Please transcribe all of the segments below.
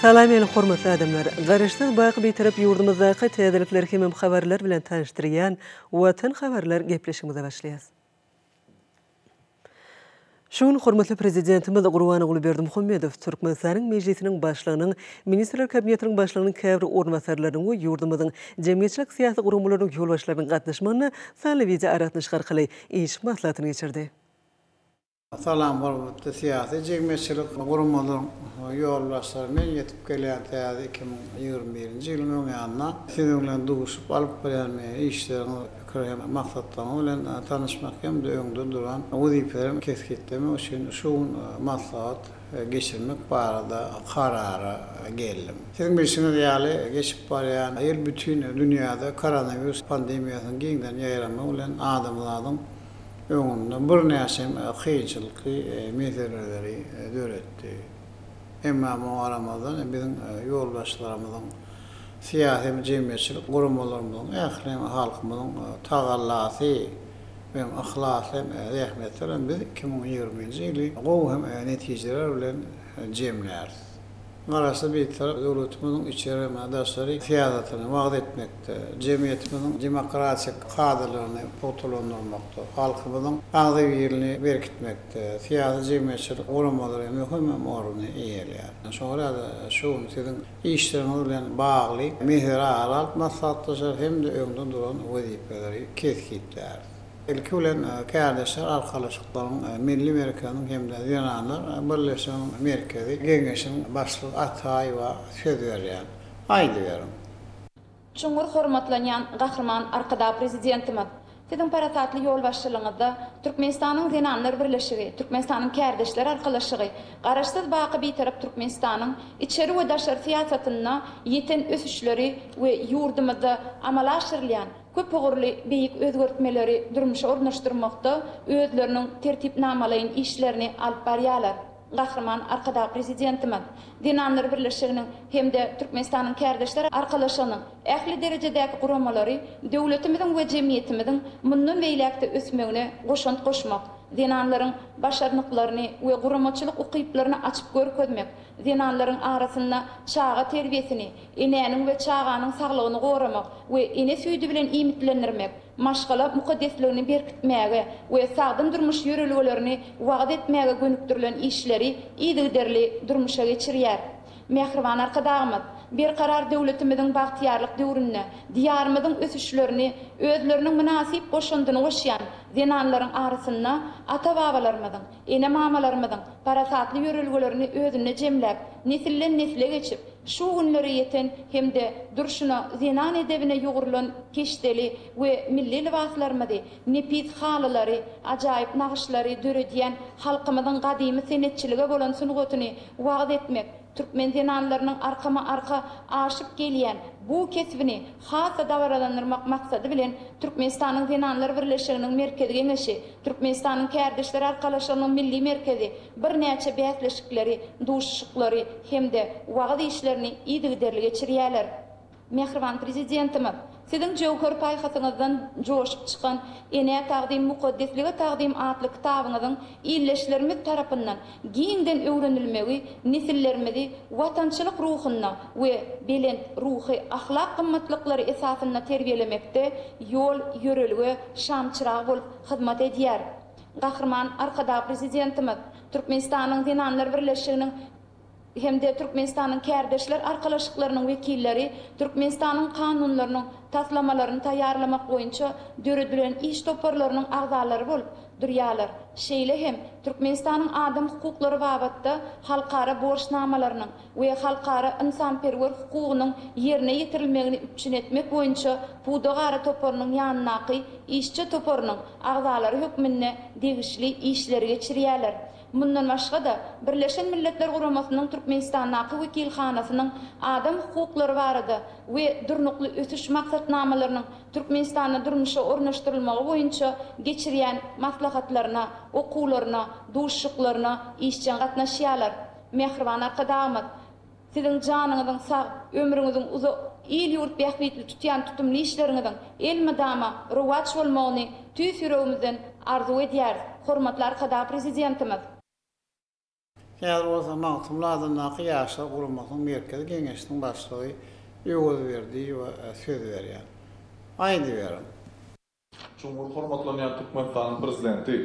Salam meni hormatly adamlar! Garaşsyz baky Bitarap ýurdumyzdaky täzelikler hemem habarlar bilen tanyşdyrýan Watan habarlar gepleşigimize başlaýas. Şu gün hormatly Prezidentimiz Gurbanguly Berdimuhamedow Türkmenistanyň Mejlisiniň Başlygynyň, Ministrler Kabinetiniň Başlygynyň käbir orunbasarlarynyň we ýurdumyzyň jemgyýetçilik-syýasy guramalarynyň ýolbaşçylarynyň gatnaşmagynda sanly wideoaragatnaşyk arkaly iş maslahatyny geçirdi. Salam hormatly syýasy jemgyýetçilik guramalaryň ýolbaşçylary men ýetip gelýän täze 2021-nji ýylyň öň ýanynda siziň bilen duşup alyp barýan işleriňiz pikir hem maksatlaryňyz bilen tanyşmak hem-de öňde duran wezipeleri kesgitlemek üçin şu gün maslahat geçirmek barada karara geldim. Siziň bilşiňiz ýaly, geçip barýan ýyl bütin dünýäde koronawirus pandemiýasynyň giňden ýaýramagy bilen adamzadyň öňünde birnäçe kynçylykly meseleleri döretdi. Emma muňa garamazdan, biziň ýolbaşçylarymyzyň, syýasy hem jemgyýetçilik guramalarymyzyň, ähli halkymyzyň tagallasy hem yhlasly hem zähmeti bilen biz 2020-nji ýyly gowy hem netijeler bilen jemläris. Garaşsyz Bitarap döwletimiziň içeri hem daşary syýasatyny wagyz etmekde, jemgyýetimiziň demokratik kadalaryny pugtalandyrmakda, halkymyzyň agzybirligini berkitmekde syýasy-jemgyýetçilik guramalary möhüm orny eýeleýär. Şoňa görä-de, şu gün siziň işleriňiz bilen bagly mesele ara alyp maslahatlaşarys hem-de öňde duran wezipeleri kesgitläris. Ilki bilen, Kärdeşler arkalaşyklaryň Milli merkeziniň hem-de Zenanlar birleşiginiň Merkezi Geňeşiniň başlygy Ataýewa söz berýän. Aýdyberiň. Çuňňur hormatlanýan Gahryman Arkadag Prezidentimiz! Siziň parasatly ýolbaşçylygyňyzda Türkmenistanyň Zenanlar birleşigi, Türkmenistanyň Kärdeşler arkalaşygy Garaşsyz baky Bitarap Türkmenistanyň içeri we daşary syýasatynda ýeten ösüşleri we ýurdumyzda amala aşyrylýan köpugurly beýik özgertmeleri durmuşa ornaşdyrmakda özleriniň tertipnamalaýyn işlerini alyp barýarlar. Gahryman Arkadag Prezidentimiz Zenanlar birleşiginiň hem-de Türkmenistanyň Kärdeşler arkalaşygynyň ähli derejedäki guramalary döwletimiziň we jemgyýetimiziň mundan beýläk-de ösmegine goşant goşmak, zenanlaryň başarnyklaryny we guramaçylyk ukyplaryny açyp görkezmek, zenanlaryň arasynda çaga terbiýesini, enäniň we çaganyň saglygyny goramak we ene süýdi bilen iýmitlendirmek, maşgala mukaddesligini berkitmäge we sagdyn durmuş ýörelgelerini wagyz etmäge gönükdirilen işleri yzygiderli durmuşa geçirýär. Mähriban Arkadagymyz Berkarar döwletimiziň bagtyýarlyk döwründe Diýarymyzyň ösüşlerini özleriniň mynasyp goşandyny goşýan zenanlaryň arasynda ata-babalarymyzyň, ene-mamalarymyzyň parasatly ýörelgelerini özünde jemläp, nesilden-nesle geçip, şu günlere ýeten hem-de durşuna zenan edebine ýugrulan keşdeli we milli lybaslarymyzy, nepis halylary, ajaýyp nagyşlary döredýän halkymyzyň gadymy senetçilige bolan sungatyny wagyz etmek, türkmen zenanlarynyň arkama-arka aşyp gelýän bu kesbini has-da dabaralandyrmak maksady bilen Türkmenistanyň Zenanlar birleşiginiň Merkezi Geňeşi, Türkmenistanyň Kärdeşler arkalaşygynyň Milli merkezi birnäçe bäsleşikleri, duşuşyklary hem-de wagyz işlerini yzygiderli geçirýärler. Mähriban Prezidentimiz, Siziň jöwher paýhasyňyzdan joşup çykan Enä tagzym, mukaddeslige tagzym atly kitabyňyzyň ildeşlerimiz tarapyndan giňden öwrenilmegi nesillerimizi watançylyk ruhunda we belent ruhy-ahlak gymmatlyklary esasynda terbiýelemekde ýol-ýörelge, şamçyrag bolup hyzmat edýär. Gahryman Arkadag Prezidentimiz Türkmenistanyň Zenanlar birleşiginiň hem-de Türkmenistanyň Kärdeşler arkalaşyklarynyň wekilleri Türkmenistanyň kanunlarynyň taslamalaryny taýýarlamak boýunça döredilen iş toparlarynyň agzalary bolup durýarlar, şeýle hem Türkmenistanyň adam hukuklary babatda halkara borçnamalarynyň we halkara ynsanperwer hukugynyň ýerine ýetirilmegini üpjün etmek boýunça pudagara toparynyň ýanyndaky işçi toparynyň agzalary hökmünde degişli işleri geçirýärler. Mundan başga-da, Birleşen Milletler Guramasynyň Türkmenistandaky wekilhanasynyň adam hukuklary barada we Durnukly ösüş maksatnamalarynyň Türkmenistanda durmuşa ornaşdyrylmagy boýunça geçirýän maslahatlaryna, okuwlaryna, duşuşyklaryna işjeň gatnaşýarlar. Mähriban Arkadagymyz, Siziň janyňyzyň sag, ömrüňiziň uzak, il-ýurt bähbitli tutýan tutumly işleriňiziň elmydama rowaç bolmagyny tüýs ýüregimizden arzuw edýäris, hormatly Arkadag Prezidentimiz! Häzir bolsa Magtymguly adyndaky Ýaşlar guramasynyň Merkezi Geňeşiniň başlygy Öwez Berdiýewe söz berýän. Aýdyberiň. Çuňňur hormatlanýan Türkmenistanyň Prezidenti!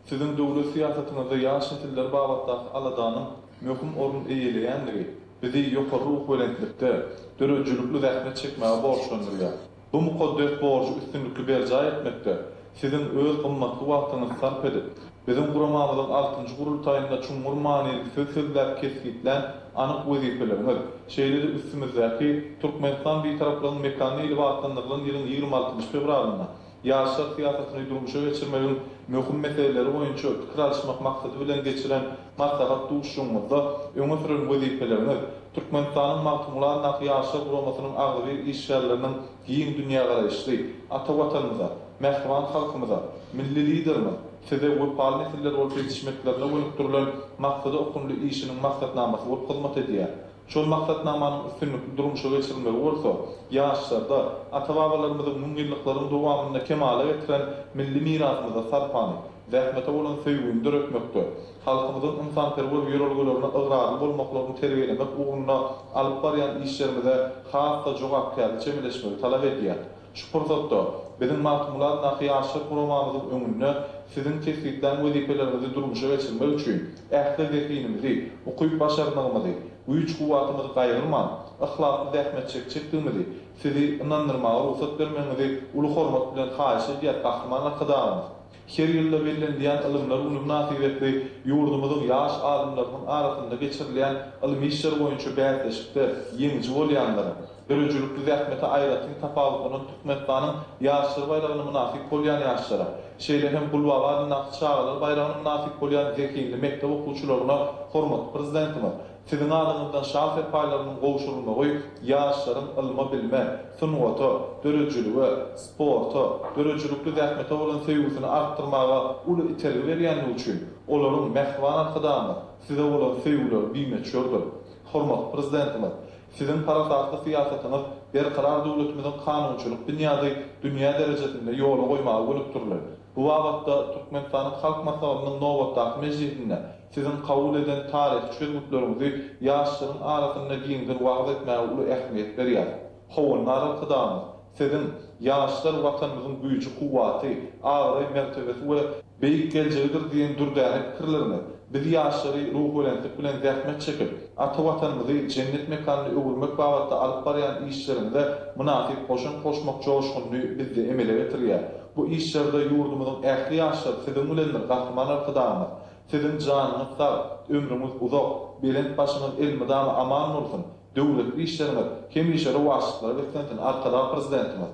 Siziň döwlet syýasatyňyzda ýaş nesiller babatdaky aladanyň möhüm orun eýeleýändigi bizi ýokary ruhubelentlikde, döredijilikli zähmet çekmäge borçlandyrýar. Bu mukaddes borjy üstünlikli berjaý etmekde Siziň öz gymmatly wagtyňyzy sarp edip, biziň guramamyzyň altynjy gurultaýynda çuňňur manyly söz sözläp kesgitlän anyk wezipeleriňiz, şeýle-de üstümizdäki Türkmenistan Bitaraplygyň mekany diýlip atlandyrylan ýylyň 26 njy fewralynda ýaşlar syýasatyny durmuşa geçirmegiň möhüm meseleleri boýunça pikir alyşmak maksady bilen geçiren maslahat duşuşygyňyzda öňe süren wezipeleriňiz Türkmenistanyň Magtymguly adyndaky Ýaşlar guramasynyň agzybir işgärleriniň giň dünýägaraýyşly, ata Watanymyza, mähriban halkymyza, Milli Liderimiz Size wepaly nesiller bolup ýetişmeklerine gönükdirilen maksada okgunly işiniň maksatnamasy bolup hyzmat edýär. Şol maksatnamanyň üstünlikli durmuşa geçirilmegi bolsa, ýaşlarda ata-babalarymyzyň müňýyllyklaryň dowamynda kemala getiren milli mirasymyza sarpany, zähmete bolan söýgüni döretmekde, halkymyzyň ynsanperwer ýörelgelerine ygrarly bolmaklaryny terbiýelemek ugrunda alyp barýan işlerimize has-da jogapkärli çemeleşmegi talap edýär. Şu pursatda, biziň Magtymguly adyndaky Ýaşlar guramamyzyň öňünde Siziň kesgitlän wezipeleriňizi durmuşa geçirmek üçin ähli zehinimizi, ukyp-başarnygymyzy, güýç-kuwwatymyzy gaýgyrman, yhlasly zähmet çekjekdigimizi Sizi ynandyrmaga rugsat bermegiňizi uly hormat bilen haýyş edýäs, Gahryman Arkadagymyz! Her ýylda bellenilýän Ylymlar güni mynasybetli ýurdumyzyň ýaş alymlarynyň arasynda geçirilýän ylmy işler boýunça bäsleşikde ýeňiji bolýanlara, döredijilikli zähmeti aýratyn tapawutlanan Türkmenistanyň Ýaşlar baýragyna mynasyp bolýan ýaşlara, şeýle hem Gulbaba adyndaky Çagalar baýragyna mynasyp bolýan zehinli mekdep okuwçylaryna hormatly Prezidentimiz Siziň adyňyzdan şa serpaýlarynyň gowşurylmagy ýaşlaryň ylma-bilime, sungata, döredijilige, sporta, döredijilikli zähmete bolan söýgüsini artdyrmaga uly itergi berýändigi üçin, olaryň mähriban Arkadagymyz Size bolan söýgüleri bimöçberdir. Hormatly Prezidentimiz, Siziň parasatly syýasatyňyz Berkarar döwletimiziň kanunçylyk binýady dünýä derejesinde ýola goýmaga gönükdirilen. Bu babatda Türkmenistanyň Halk Maslahatynyň nobatdaky mejlisinde Siziň kabul eden taryhy çözgütleriňizi ýaşlaryň arasynda giňden wagyz etmäge uly ähmiýet berýär. Howandar Arkadagymyz, Siziň, Ýaşlar Watanymyzyň güýji-kuwwaty, abraý-mertebesi we beýik geljegidir diýen dürdäne pikirleriňiz biz ýaşlary ruhubelentlik bilen zähmet çekip, ata Watanymyzy jennet mekanyna öwürmek babatda alyp barýan işlerimize mynasyp goşant goşmak joşgunyny bizde emele getirýär. Bu işlerde ýurdumyzyň ähli ýaşlary Siziň bilendir, Gahryman Arkadagymyz! Siziň janyňyz sag, ömrüňiz uzak, belent başyňyz elmydama aman bolsun, döwletli işleriňiz hemişe rowaçlyklara beslensin, Arkadag Prezidentimiz!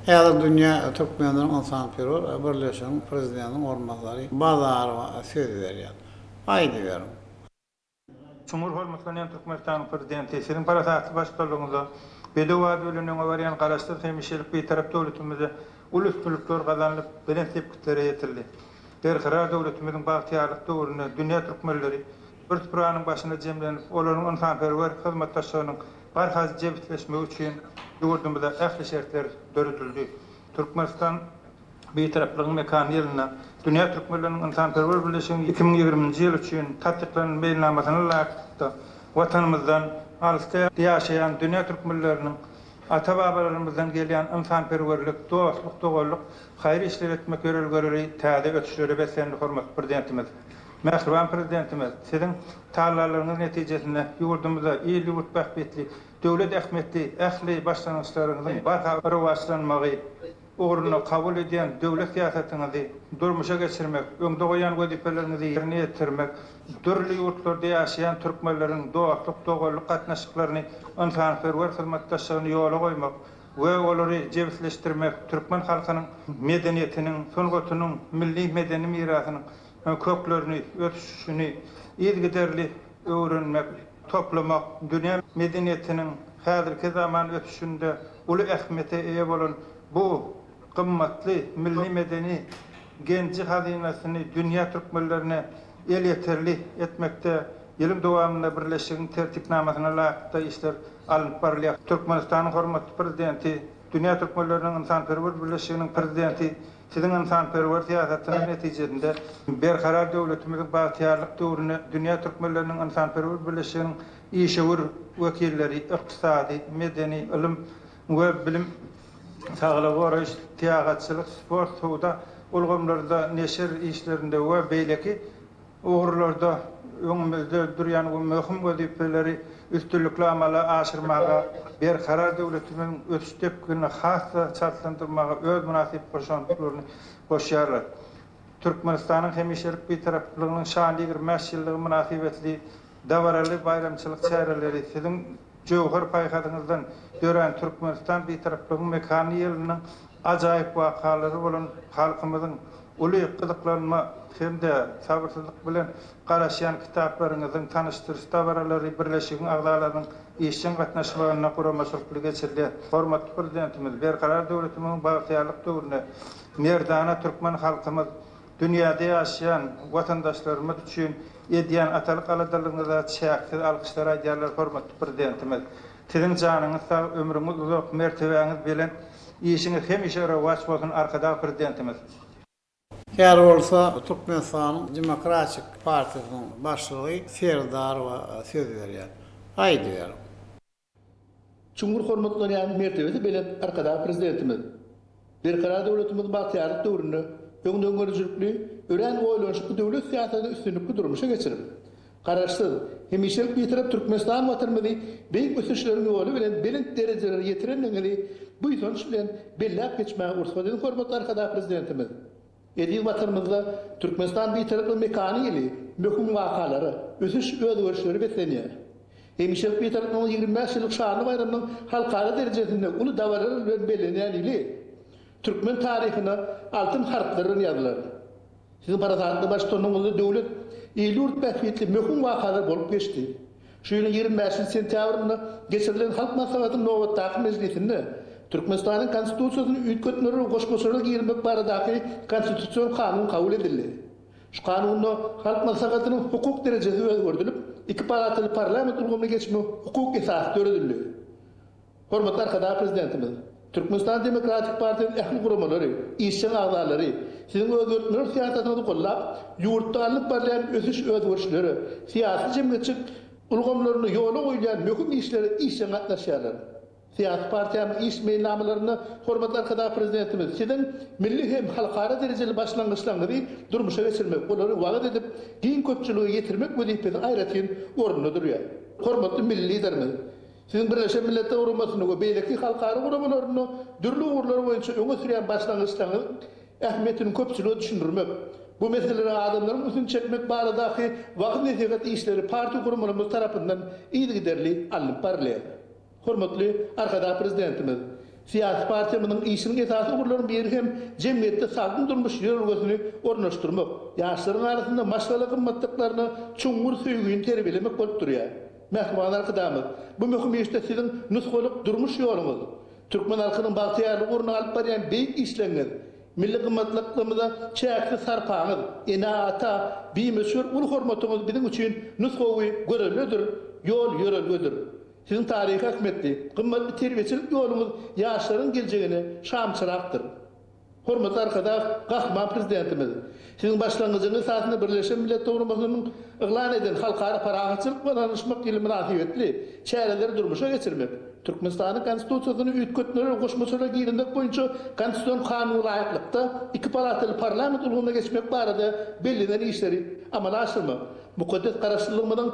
Häzir Dünýä Türkmenleriň ynsanperwer birleşiginiň prezidentiniň orunbasary Bazarowa söz berýär. Aýdyberiň. Çuňňur hormatlanýan Türkmenistanyň Prezidenti, Siziň parasatly baştutanlygyňyzda bedew ady bilen öňe barýan Garaşsyz, hemişelik Bitarap döwletimizde uly üstünlikler gazanylyp, belent sepgitlere ýetildi. Berkarar döwletimiziň bagtyýarlyk döwründe dünýä türkmenleri bir supranyň başynda jemlenip, olaryň ynsanperwer hyzmatdaşlygynyň barha jebisleşmegi üçin ýurdumyzda ähli şertler döredildi. Türkmenistan Bitaraplygyň mekany ýylynda Dünýä türkmenleriniň ynsanperwer birleşiginiň 2020-nji ýyl üçin tassyklanan meýilnamasyna laýyklykda, Watanymyzdan alysda ýaşaýan dünýä türkmenleriniň ata-babalarymyzdan gelýän ynsanperwerlik, dostluk, doganlyk, haýyr işler etmek ýörelgeleri täze ösüşlere beslendi Hormatly Prezidentimiz. Mähriban Prezidentimiz, Siziň tagallalaryňyz netijesinde ýurdumyzda il-ýurt bähbitli, döwlet ähmiýetli ähli başlangyçlaryňyzyň barha rowaçlanmagy, ugrunda kabul edýän döwlet syýasatyňyzy durmuşa geçirmek, öňde goýan wezipeleriňizi ýerine ýetirmek, dürli ýurtlarda ýaşaýan türkmenleriň dostluk, doganlyk gatnaşyklaryny, ynsanperwer hyzmatdaşlygyny ýola goýmak we olary jebisleşdirmek, türkmen halkynyň medeniýetiniň, sungatynyň, milli medeni mirasynyň köklerini, ösüşini yzygiderli öwrenmek, toplamak, dünýä medeniýetiniň häzirki zaman ösüşinde uly ähmiýete eýe bolan bu gymmatly milli medeni genji-hazynasyny dünýä türkmenlerine elýeterli etmekde ýylyň dowamynda birleşigiň Tertipnamasyna laýyklykda işler alnyp barylýar. Türkmenistanyň hormatly Prezidenti. Dünýä türkmenleriniň ynsanperwer birleşiginiň Prezidenti Siziň ynsanperwer syýasatyňyz netijesinde Berkarar döwletimiziň bagtyýarlyk döwründe dünýä türkmenleriniň ynsanperwer birleşiginiň işewür wekilleri, ykdysady, medeni, ylym we bilim, saglygy goraýyş, syýahatçylyk, sport, söwda ulgamlarynda, neşir işlerinde we beýleki ugurlarda öňümizde durýan möhüm wezipeleri üstünlikli amala aşyrmaga, Berkarar döwletimiziň ösüş depginini has-da çaltlandyrmaga öz mynasyp goşantlaryny goşýarlar. Türkmenistanyň hemişelik Bitaraplygynyň şanly 25 ýyllygy mynasybetli dabaraly baýramçylyk çäreleri Siziň jöwher paýhasyňyzdan dörän Türkmenistan Bitaraplygyň mekany ýylynyň ajaýyp wakalary bolan halkymyzyň uly gyzyklanma hem-de sabyrsyzlyk bilen garaşýan kitaplaryňyzyň tanyşdyryş dabaralary birleşigiň agzalarynyň işjeň gatnaşmagynda guramaçylykly geçirilýär. Hormatly Prezidentimiz Berkarar döwletimiziň bagtyýarlyk döwründe merdana türkmen halkymyz dünýäde ýaşaýan watandaşlarymyz üçin edýän atalyk aladalygyňyza çäksiz alkyşlar aýdýarlar hormatly Prezidentimiz. Siziň janyňyz sag, ömrüňiz uzak, mertebäňiz belent, işiňiz hemişe rowaç bolsun Arkadag Prezidentimiz. Häzir bolsa Türkmenistanyň Demokratik partiýasynyň başlygy Serdarowa söz berýär. Aýdyberiň. Çuňňur hormatlanýan mertebesi belent Arkadag Prezidentimiz! Berkarar döwletimiziň bagtyýarlyk döwründe öňdengörüjilikli, örän oýlanyşykly döwlet syýasatyny üstünlikli durmuşa geçirip, Garaşsyz, hemişelik Bitarap Türkmenistan Watanymyzy beýik ösüşleriň ýoly bilen belent derejelere ýetirendigiňizi buýsanç bilen belläp geçmäge rugsat ediň, hormatly Arkadag Prezidentimiz! Eziz Watanymyzda Türkmenistan Bitaraplyk mekany ýyly möhüm wakalara, ösüş-özgerişlere beslenýär. Hemişelik Bitaraplygyň 25 ýyllyk şanly baýramynyň halkara derejesinde uly dabaralar bilen bellenýän ýyly türkmen taryhyna altyn harplar bilen ýazylar. Siziň parasatly baştutanyňyzda döwlet, il-ýurt bähbitli möhüm wakalar bolup geçdi. Şu ýylyň 25-nji sentýabrynda geçirilen Halk Maslahatynyň nobatdaky mejlisinde Türkmenistanyň Konstitusiýasyna üýtgetmeler we goşmaçalar girizmek baradaky Konstitusion kanun kabul edildi. Şu kanunda Halk Maslahatynyň hukuk derejesi özgerdilip, iki palataly parlament ulgamyna geçmegiň hukuk esasy döredildi. Hormatly Arkadag Prezidentimiz, Türkmenistan Demokratik partiýasynyň ähli guramalary, işjeň agzalary Siziň özgertmeler syýasatyňyzy goldap, ýurtda alnyp barylýan ösüş-özgerişlere, syýasy-jemgyýetçilik ulgamlarynda ýola goýulýan möhüm işlere işjeň gatnaşýarlar. Syýasy partiýamyzyň iş meýilnamalarynda hormatly Arkadag Prezidentimiz Siziň milli hem halkara derejeli başlangyçlaryňyzy durmuşa geçirmek, olary wagyz edip, giň köpçülige ýetirmek wezipesi aýratyn orunda durýar. Hormatly Milli Liderimiz, Siziň Birleşen Milletler Guramasynda we beýleki halkara guramalarynda dürli ugurlar boýunça öňe sürýän başlangyçlaryňyzyň ähmiýetini köpçülige düşündirmek, bu meselelere adamlaryň ünsüni çekmek baradaky wagyz-nesihat işleri partiýa guramalarymyz tarapyndan yzygiderli alnyp barylýar. Hormatly Arkadag Prezidentimiz, Syýasy partiýamyzyň işiniň esasy ugurlarynyň biri hem jemgyýetde sagdyn durmuş ýörelgesini ornaşdyrmak, ýaşlaryň arasynda maşgala gymmatlyklaryna çuňňur söýgini terbiýelemek bolup durýar. Mähriban Arkadagymyz, bu möhüm işde Siziň nusgalyk durmuş ýoluňyz, türkmen halkynyň bagtyýarlygy ugrunda alyp barýan beýik işleriňiz, milli gymmatlyklarymyza çäksiz sarpaňyz, ene-ata bimöçber uly hormatyňyz biziň üçin nusgawy göreldedir, ýol-ýörelgedir. Siziň taryhy ähmiýetli, gymmatly terbiýeçilik ýoluňyz ýaşlaryň geljegine şamçyragdyr. Hormatly Arkadag Gahryman Prezidentimiz, Siziň başlangyjyňyz esasynda Birleşen Milletler Guramasynyň yglan eden Halkara parahatçylyk we ynanyşmak ýyly mynasybetli çäreleri durmuşa geçirmek, Türkmenistanyň Konstitusiýasyna üýtgetmeler we goşmaçalar girizmek boýunça Konstitusion Kanuna laýyklykda iki palataly parlament ulgamyna geçmek barada bellenen işleri amala aşyrmak, Mukaddes Garaşsyzlygymyzyň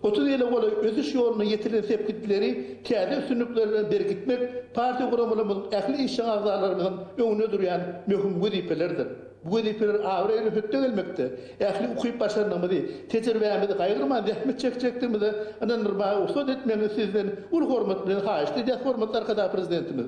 30 ýyla golaý ösüş ýolunda ýetilen sepgitleri täze üstünlikler bilen berkitmek partiýa guramalarymyzyň ähli işjeň agzalarymyzyň öňünde durýan möhüm wezipelerdir. Bu wezipeler abraý bilen hötde gelmekde, ähli ukyp-başarnygymyzy, tejribämizi gaýgyrman zähmet çekjekdigimize ynandyrmaga rugsat etmegiňizi sizden uly hormat bilen haýyşt edýäs, hormatly Arkadag Prezidentimiz!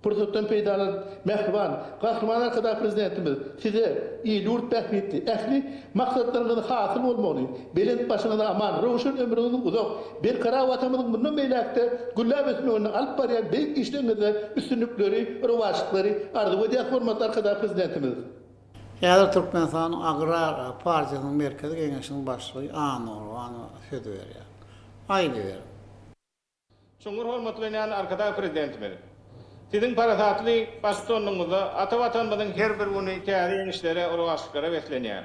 Pursatdan peýdalanyp, mähriban Gahryman Arkadag Prezidentimiz Size il-ýurt bähbitli ähli maksatlaryňyzyň hasyl bolmagyny, belent başyňyza aman, röwşen ömrüňiziň uzak, berkarar Watanymyzyň mundan beýläk-de gülläp ösmeginde alyp barýan beýik işleriňizde üstünlikleri, rowaçlyklary arzuw edýäris, hormatly Arkadag Prezidentimiz! Häzir Türkmenistanyň Agrar partiýasynyň Merkezi Geňeşiniň başlygy Anna Gurbanowa söz berýär. Aýdyberiň. Çuňňur hormatlanýan Arkadag Prezidentimiz! Siziň parasatly baştutanlygyňyzda ata Watanymyzyň her bir güni täze ýeňişlere, rowaçlyklara beslenýär.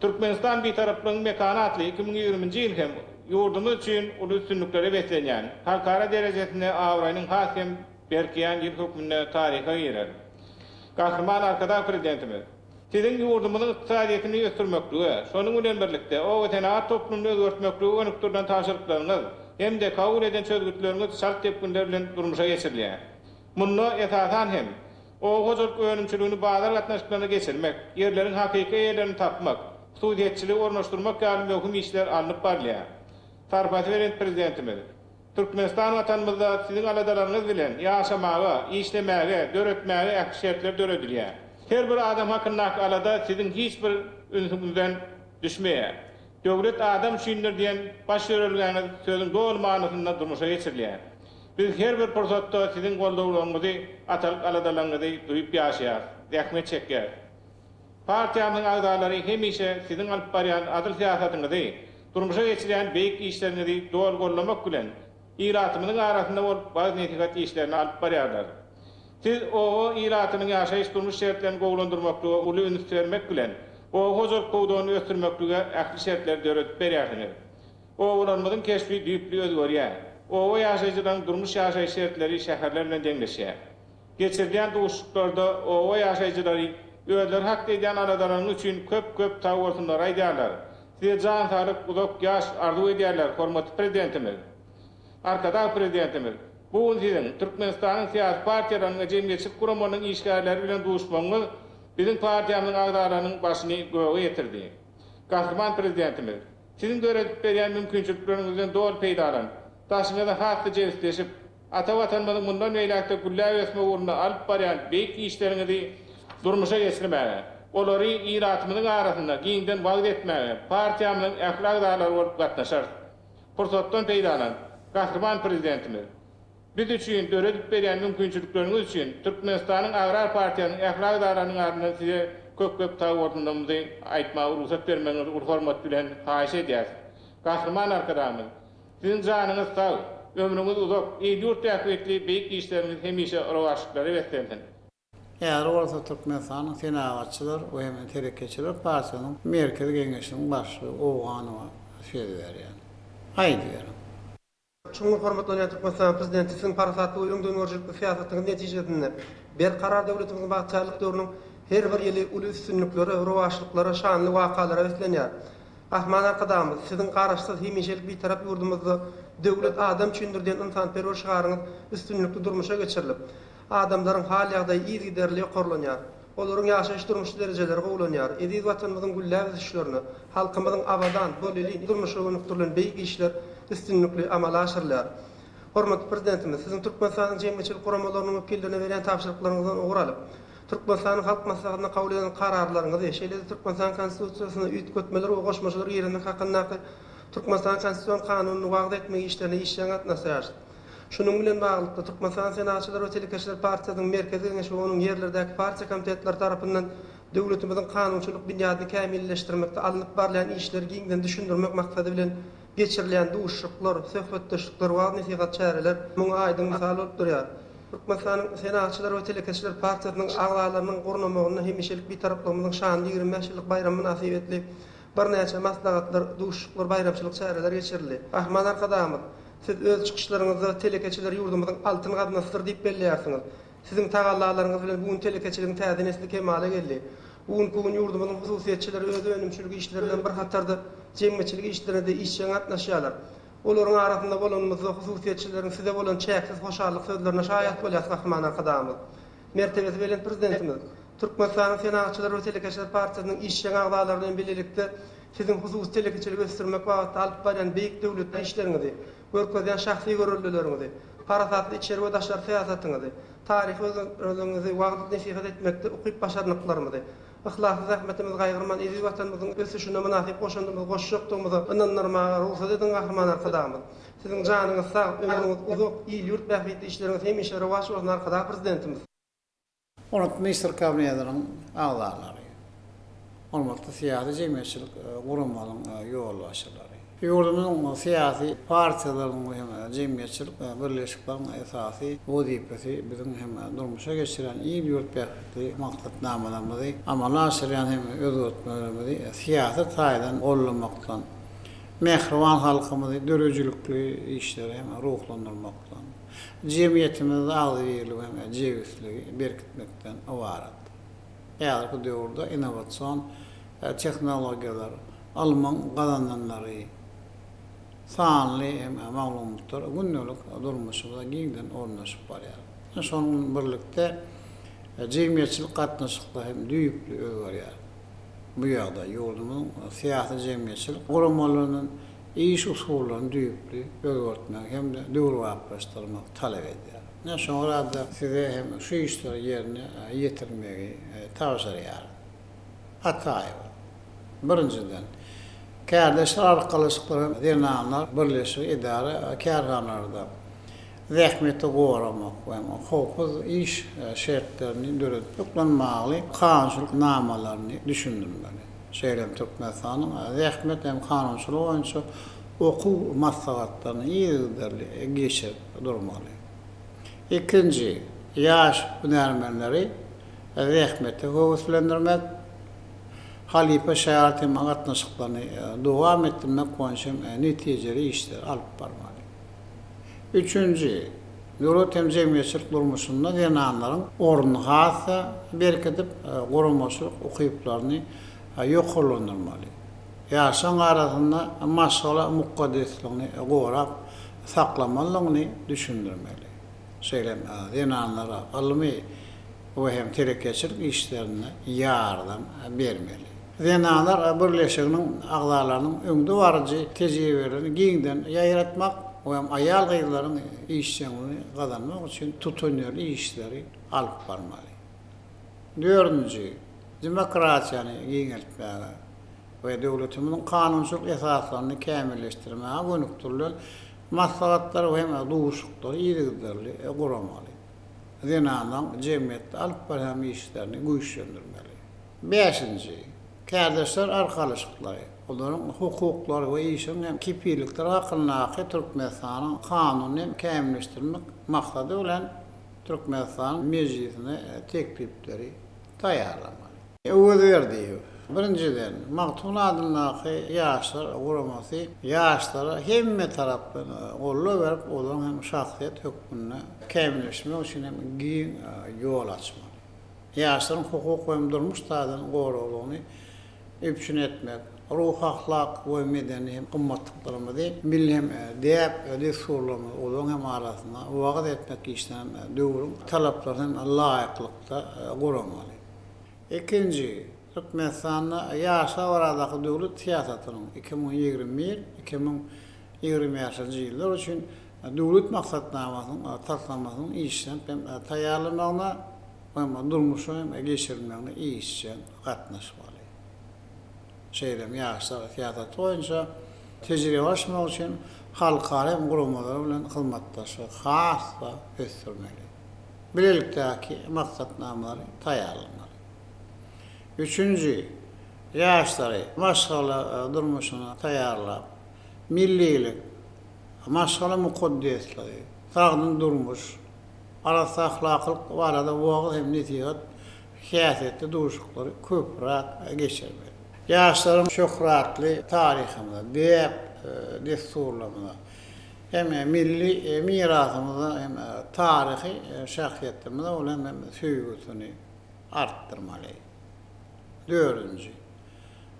Türkmenistan Bitaraplygyň mekany atly 2020-nji ýyl hem ýurdumyz üçin uly üstünliklere beslenýän, halkara derejesinde abraýynyň has hem berkeýän ýyl hökmünde taryha girer. Gahryman Arkadag Prezidentimiz, Siziň ýurdumyzyň ykdysadyýetini ösdürmeklige, şonuň bilen birlikde, obasenagat toplumyny özgertmeklige gönükdirilen tabşyryklaryňyz hem-de kabul eden çözgütleriňiz çalt depginler bilen durmuşa geçirilýär. Munda, esasan hem, oba hojalyk önümçiligini bazar gatnaşyklaryna geçirmek, ýerleriň hakyky eýelerini tapmak, hususyýetçiligi ornaşdyrmak ýaly möhüm işler alnyp barylýar. Sarpasy belent Prezidentimiz. Türkmenistan Watanymyzda siziň aladalaryňyz bilen ýaşamaga, işlemäge, döretmäge ähli şertler döredilýär. Her bir adam hakyndaky alada siziň hiç bir ünsüňizden düşmeýär. Döwlet adam üçindir diýen baş ýörelgäňiz sözüň doly manysynda durmuşa geçirilýär. Biz her bir pursatda siziň goldawlaryňyzy, atalyk aladalaryňyzy duýup ýaşaýarys, zähmet çekýäris. Partiýamyzyň agzalary hemişe siziň alyp barýan adyl syýasatyňyzy, durmuşa geçirýän beýik işleriňizi doly goldamak bilen, ilatymyzyň arasynda bolup wagyz-nesihat işlerini alyp barýarlar. Siz oba ilatynyň ýaşaýyş-durmuş şertlerini gowulandyrmaklyga uly üns bermek bilen, oba hojalyk pudagyny ösdürmeklige ähli şertleri döredip berýärsiňiz. Obalarymyzyň keşbi düýpli özgerýär. Oba ýaşaýjylaryň durmuş-ýaşaýyş şertleri şäherler bilen deňleşýär. Geçirilýän duşuşyklarda oba ýaşaýjylary özleri hakda edýän aladalaryňyz üçin köp-köp sag bolsunlary aýdýarlar. Size jan saglyk, uzak ýaş arzuw edýärler, hormatly Prezidentimiz! Arkadag Prezidentimiz, bu gün Siziň, Türkmenistanyň syýasy partiýalarynyň we jemgyýetçilik guramalarynyň işgärleri bilen duşmagyňyz biziň partiýamyzyň agzalarynyň başyny göge ýetirdi. Gahryman Prezidentimiz, Siziň döredip berýän mümkinçilikleriňizden doly peýdalanyp, daşyňyza has-da jebisleşip, Ata Watanymyzyň mundan beýläk-de gülläp ösmegi ugrunda alyp barýan beýik işleriňizi durmuşa geçirmäge, olary ilatymyzyň arasynda giňden wagyz etmäge partiýamyzyň ähli agzalary bolup gatnaşarys. Pursatdan peýdalanyp, Gahryman Prezidentimiz, biz üçin döredip berýän mümkinçilikleriňiz üçin Türkmenistanyň Agrar partiýasynyň ähli agzalarynyň adyndan Size köp-köp sagbolsunlarymyzy aýtmaga rugsat bermegiňizi uly hormat bilen haýyş edýäris. Gahryman Arkadagymyz, Siziň janyňyz sag, ömrüňiz uzak, il-ýurt bähbitli beýik işleriňiz hemişe rowaçlyklara beslensin! Häzir bolsa Türkmenistanyň Senagatçylar we hem telekeçiler partiýasynyň Merkezi Geňeşiniň başlygy Owganowa söz berýän. Aýdyberiň. Çuňňur hormatlanýan Türkmenistanyň Prezidenti, Siziň parasatly we öňdengörüjilikli syýasatyňyz netijesinde Berkarar döwletimiziň bagtyýarlyk döwrüniň her bir ýyly uly üstünliklere, rowaçlyklara, şanly wakalara beslenýär. Gahryman Arkadagymyz, Siziň Garaşsyz, hemişelik Bitarap ýurdumyzda Döwlet adam üçindir diýen ynsanperwer şygaryňyz üstünlikli durmuşa geçirilip, adamlaryň hal-ýagdaýy yzygiderli ýokarlanýar. Olaryň ýaşaýyş-durmuş derejeleri gowulanýar. Eziz Watanymyzyň gülläp ösüşlerine, halkymyzyň abadan, bolelin durmuşyna gönükdirilen beýik işler üstünlikli amala aşyrylýar. Hormatly Prezidentimiz, Siziň Türkmenistanyň jemgyýetçilik guramalarynyň wekillerine berýän tabşyryklaryňyzdan ugur alyp, Türkmenistanyň Halk Maslahatynda kabul eden Kararlaryňyzy, şeýle-de Türkmenistanyň Konstitusiýasyna üýtgetmeler we goşmaçalar girizmek hakyndaky Türkmenistanyň Konstitusion Kanunyny wagyz etmek işlerine işjeň gatnaşýarys. Şunuň bilen baglylykda, Türkmenistanyň Senagatçylar we telekeçiler partiýasynyň Merkezi Geňeşi we onuň ýerlerdäki partiýa komitetleri tarapyndan döwletimiziň kanunçylyk binýadyny kämilleşdirmekde alnyp barylýan işleri giňden düşündirmek maksady bilen geçirilýän duşuşyklar, söhbetdeşlikler, wagyz-nesihat çäreler muňa aýdyň mysal bolup durýar. Türkmenistanyň Senagatçylar we telekeçiler partiýasynyň agzalarynyň gurnamagynda hemişelik Bitaraplygymyzyň şanly 25 ýyllyk baýramy mynasybetli birnäçe maslahatlar, duşuşyklar, baýramçylyk çäreleri geçirildi. Gahryman Arkadagymyz, Siz öz çykyşlaryňyzda telekeçiler ýurdumyzyň altyn gaznasydyr diýip belleýärsiňiz. Siziň tagallalaryňyz bilen bu gün telekeçiligiň täze nesli kemala geldi. Bu günki gün ýurdumyzyň hususyýetçileri öz önümçilik işleri bilen bir hatarda jemgyýetçilik işlerine-de işjeň gatnaşýarlar. Olaryň arasynda bolanymyzda hususyýetçileriň size bolan çäksiz hoşallyk sözlerine şaýat bolýarys Gahryman Arkadagymyz. Mertebesi belent Prezidentimiz, Türkmenistanyň Senagatçylar we telekeçiler partiýasynyň işjeň agzalary bilen bilelikde Siziň hususy telekeçiligi ösdürmek babatda alyp barýan beýik döwletli işleriňizi, görkezýän şahsy göreldeleriňizi, parasatly içeri we daşary syýasatyňyzy, taryhy özgertmeleriňizi wagyz-nesihat etmekde ukyp-başarnyklarymyzy, yhlasly zähmetimizi gaýgyrman eziz Watanymyzyň ösüşine mynasyp goşandymyzy goşjakdygymyza ynandyrmaga rugsat ediň Gahryman Arkadagymyz! Siziň janyňyz sag, ömrüňiz uzak, il-ýurt bähbitli işleriňiz hemişe rowaç bolsun Arkadag Prezidentimiz! Hormatly Ministrler Kabinetiniň agzalary, hormatly syýasy-jemgyýetçilik guramalaryň ýolbaşçylary! Ýurdumyzyň syýasy partiýalarynyň hem jemgyýetçilik birleşikleriň esasy wezipesi biziň hem durmuşa geçirýän il-ýurt bähbitli maksatnamalarymyzy amala aşyrýan hem özgertmelerimizi syýasy taýdan goldamakdan, mähriban halkymyzy döredijilikli işlere hem ruhlandyrmakdan, jemgyýetimizde agzybirligi hem jebisligi berkitmekden ybarat. Häzirki döwürde innowasion tehnologiýalar, ylmyň gazananlary, sanly hem maglumatlar gündelik durmuşymyza giňden ornaşyp barýar. Şonuň bilen birlikde, jemgyýetçilik gatnaşyklary hem düýpli özgerýär. Bu ýagdaý ýurdumyzyň syýasy-jemgyýetçilik guramalarynyň iş usullaryny düýpli özgertmegi hem-de döwrebaplaşdyrmagy talap edýär. Ine, şoňa görä-de size hem şu işleri ýerine ýetirmegi tabşyrýaryn. Ataýewa. Birinjiden, kärdeşler arkalaşyklary hem zenanlar birleşigi edara kärhanalarda zähmeti goramak we howpsuz iş şertlerini döretmek bilen bagly kanunçylyk namalaryny düşündirmeli. Şeýle hem Türkmenistanyň zähmet hem kanunçylygy boýunça okuw maslahatlaryny yzygiderli geçirip durmaly. Ikinji, ýaş hünärmenleri zähmete höweslendirmek, halypa-şägirt hem gatnaşyklaryny dowam etdirmek boýunça hem netijeli işleri alyp barmaly. Üçünji, döwlet hem jemgyýetçilik durmuşynda zenanlaryň ornuny has-da berkidip, guramaçylyk ukyplaryny ýokarlandyrmaly. Ýaşlaryň arasynda maşgala mukaddesligini gorap saklamalydygyny düşündirmeli. Şeýle hem zenanlara ylmy we hem telekeçilik işlerinde ýardam bermeli. Zenanlar birleşiginiň agzalarynyň öňdebaryjy tejribelerini giňden ýaýratmak we hem aýal-gyzlaryň işjeňligini gazanmak üçin tutanýerli işleri alyp barmaly. Dördünji, demokratiýany giňeltmäge we döwletimiziň kanunçylyk esaslaryny kämilleşdirmäge gönükdirilen maslahatlary we hem duşuşyklary yzygiderli guramaly. Zenanlaryň jemgyýetde alyp barýan işlerini güýçlendirmeli. Bäşinji, kärdeşler arkalaşyklary, olaryň hukuklary we işiniň hem kepillikleri hakyndaky Türkmenistanyň Kanunyny hem kämilleşdirmek maksady bilen Türkmenistanyň Mejlisine teklipleri taýýarlamaly. Öwezberdiýew, Birinjiden, Magtymguly adyndaky Ýaşlar guramasy ýaşlara hemme tarapdan goldaw berip, olaryň hem şahsyýet hökmünde kämilleşmegi üçin hem giň ýol açmaly. Ýaşlaryň hukuk we durmuş taýdan goraglygyny üpjün etmek, ruhy-ahlak we medeni hem gymmatlyklarymyzy, milli hem däp-dessurlarymyzy olaryň hem arasynda wagyz etmek işini hem döwrüň talaplaryna hem laýyklykda guramaly. Ikinji, Türkmenistanda ýaşlar baradaky döwlet syýasatynyň 2021, 2025-nji ýyllar üçin Döwlet maksatnamasynyň taslamasynyň işlenip hem taýýarlanmagyna we durmuşa hem geçirilmegine işjeň gatnaşmaly. Şeýle hem ýaşlar syýasaty boýunça tejribe alyşmak üçin halkara hem guramalar bilen hyzmatdaşlygy has-da ösdürmeli. Bilelikdäki maksatnamalary taýýarlamaly. Üçünji, ýaşlary maşgala durmuşyna taýýarlap, millilik, maşgala mukaddesligi, sagdyn durmuş, arassa ahlaklyk barada wagyz hem nesihat häsiýetli duşuşyklary köpräk geçirmeli. Ýaşlaryň şöhratly taryhymyza, däp-dessurlarymyza hem milli mirasymyza hem taryhy şahsyýetimize bolan hem söýgüsini artdyrmaly. Dördünji,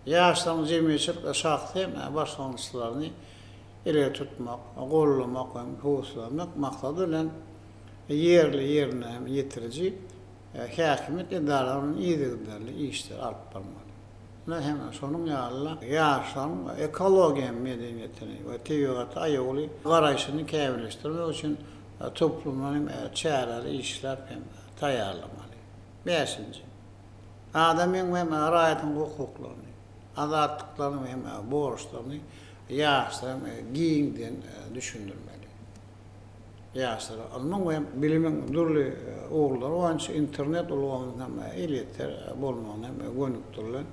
ýaşlaryň jemgyýetçilik we şahsy hem başlangyçlaryny ileri tutmak, goldamak hem höweslenmek maksady bilen ýerli-ýerine hem ýetiriji häkimiýet edaralary bilen yzygiderli işleri alyp barmaly. Ine hem şonuň ýaly-da ýaşlaryň ekologiýa medeniýetini we tebigata aýawly garaýşyny kämilleşdirmek üçin toplumlaýyn çäreleri işläp hem taýýarlamaly. Bäşinji. Adamyň we raýatyň hukuklaryny, azatlyklaryny hem borçlaryny ýaşlara giňden düşündirmeli. Ýaşlara ylmyň we bilimiň dürli ugurlary boýunça internet ulgamynyň hem elýeter bolmagyna hem gönükdirilen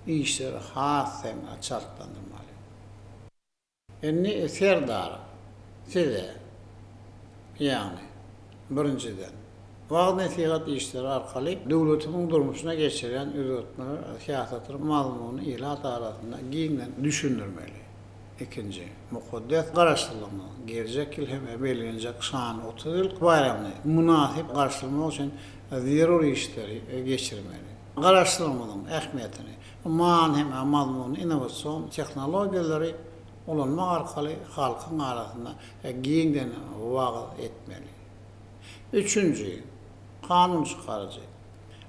işleri has hem çaltlandyrmaly. Indi Serdar, size, ýagny, birinjiden, wagyz-nesihat işleri arkaly döwletimiziň durmuşyna geçirýän özgertmeler syýasatynyň mazmunyny ilat arasynda giňden düşündirmeli. Ikinji, mukaddes Garaşsyzlygymyzyň geljek ýyl hem bellenjek şanly 30 ýyllyk baýramyny mynasyp garşylamak üçin zerur işleri geçirmeli. Garaşsyzlygymyzyň ähmiýetini, many hem mazmunyny innowasion tehnologiýalary ulanmak arkaly halkyň arasynda giňden wagyz etmeli. Üçünji, kanun çykaryjy,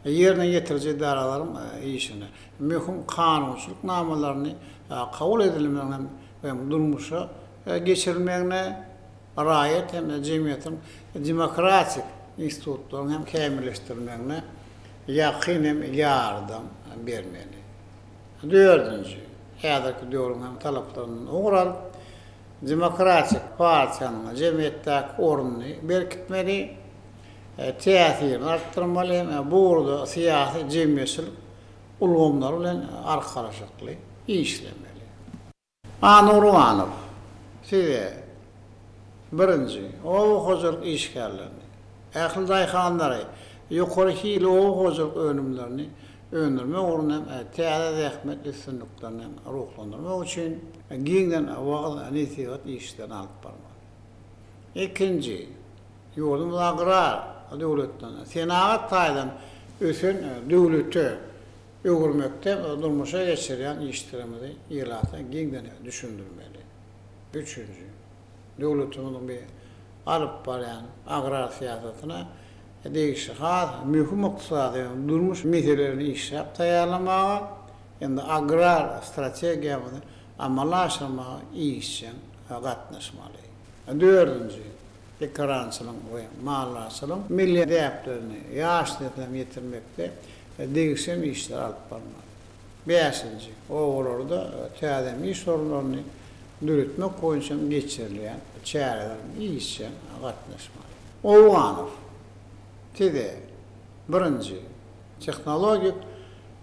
ýerine ýetiriji edaralaryň işine möhüm kanunçylyk namalaryny kabul edilmegine hem durmuşa geçirilmegine, raýat hem jemgyýetiň demokratik institutlarynyň hem kämilleşdirilmegine ýakyn hem ýardam bermeli. Dördünji, häzirki döwrüň hem talaplaryndan ugur alyp, Demokratik partiýanyň jemgyýetdäki ornuny berkitmeli, täsirini artdyrmaly hem bu ugurda syýasy, jemgyýetçilik ulgamlary bilen arkalaşykly işlemeli. A. Nurbanow, Size, birinji, oba hojalyk işgärlerini, ähli daýhanlary ýokary hilli oba hojalyk önümlerini öndürmek ugrunda hem täze zähmet üstünliklerini hem ruhlandyrmak üçin giňden wagyz-nesihat işlerini alyp barmaly. Ikinji, ýurdumyz agrar döwletden senagat taýdan ösen döwlete öwürmekde durmuşa geçirýän işlerimizi ilata giňden düşündirmeli. Üçünji, döwletimiziň bir alyp barýan agrar syýasatyna degişli has möhüm ykdysady we durmuş meselelerini işläp taýýarlamaga hem-de agrar strategiýamyzy amala aşyrmaga işjeň gatnaşmaly. Dördünji, ekerançylygyň we maldarçylygyň milli däplerini ýaş nesle ýetirmekde degişli işleri alyp barmaly. Bäşinji, obalarda täze iş orunlaryny döretmek boýunça geçirilýän çärelere işjeň gatnaşmaly. Owganow, Size, birinji, tehnologik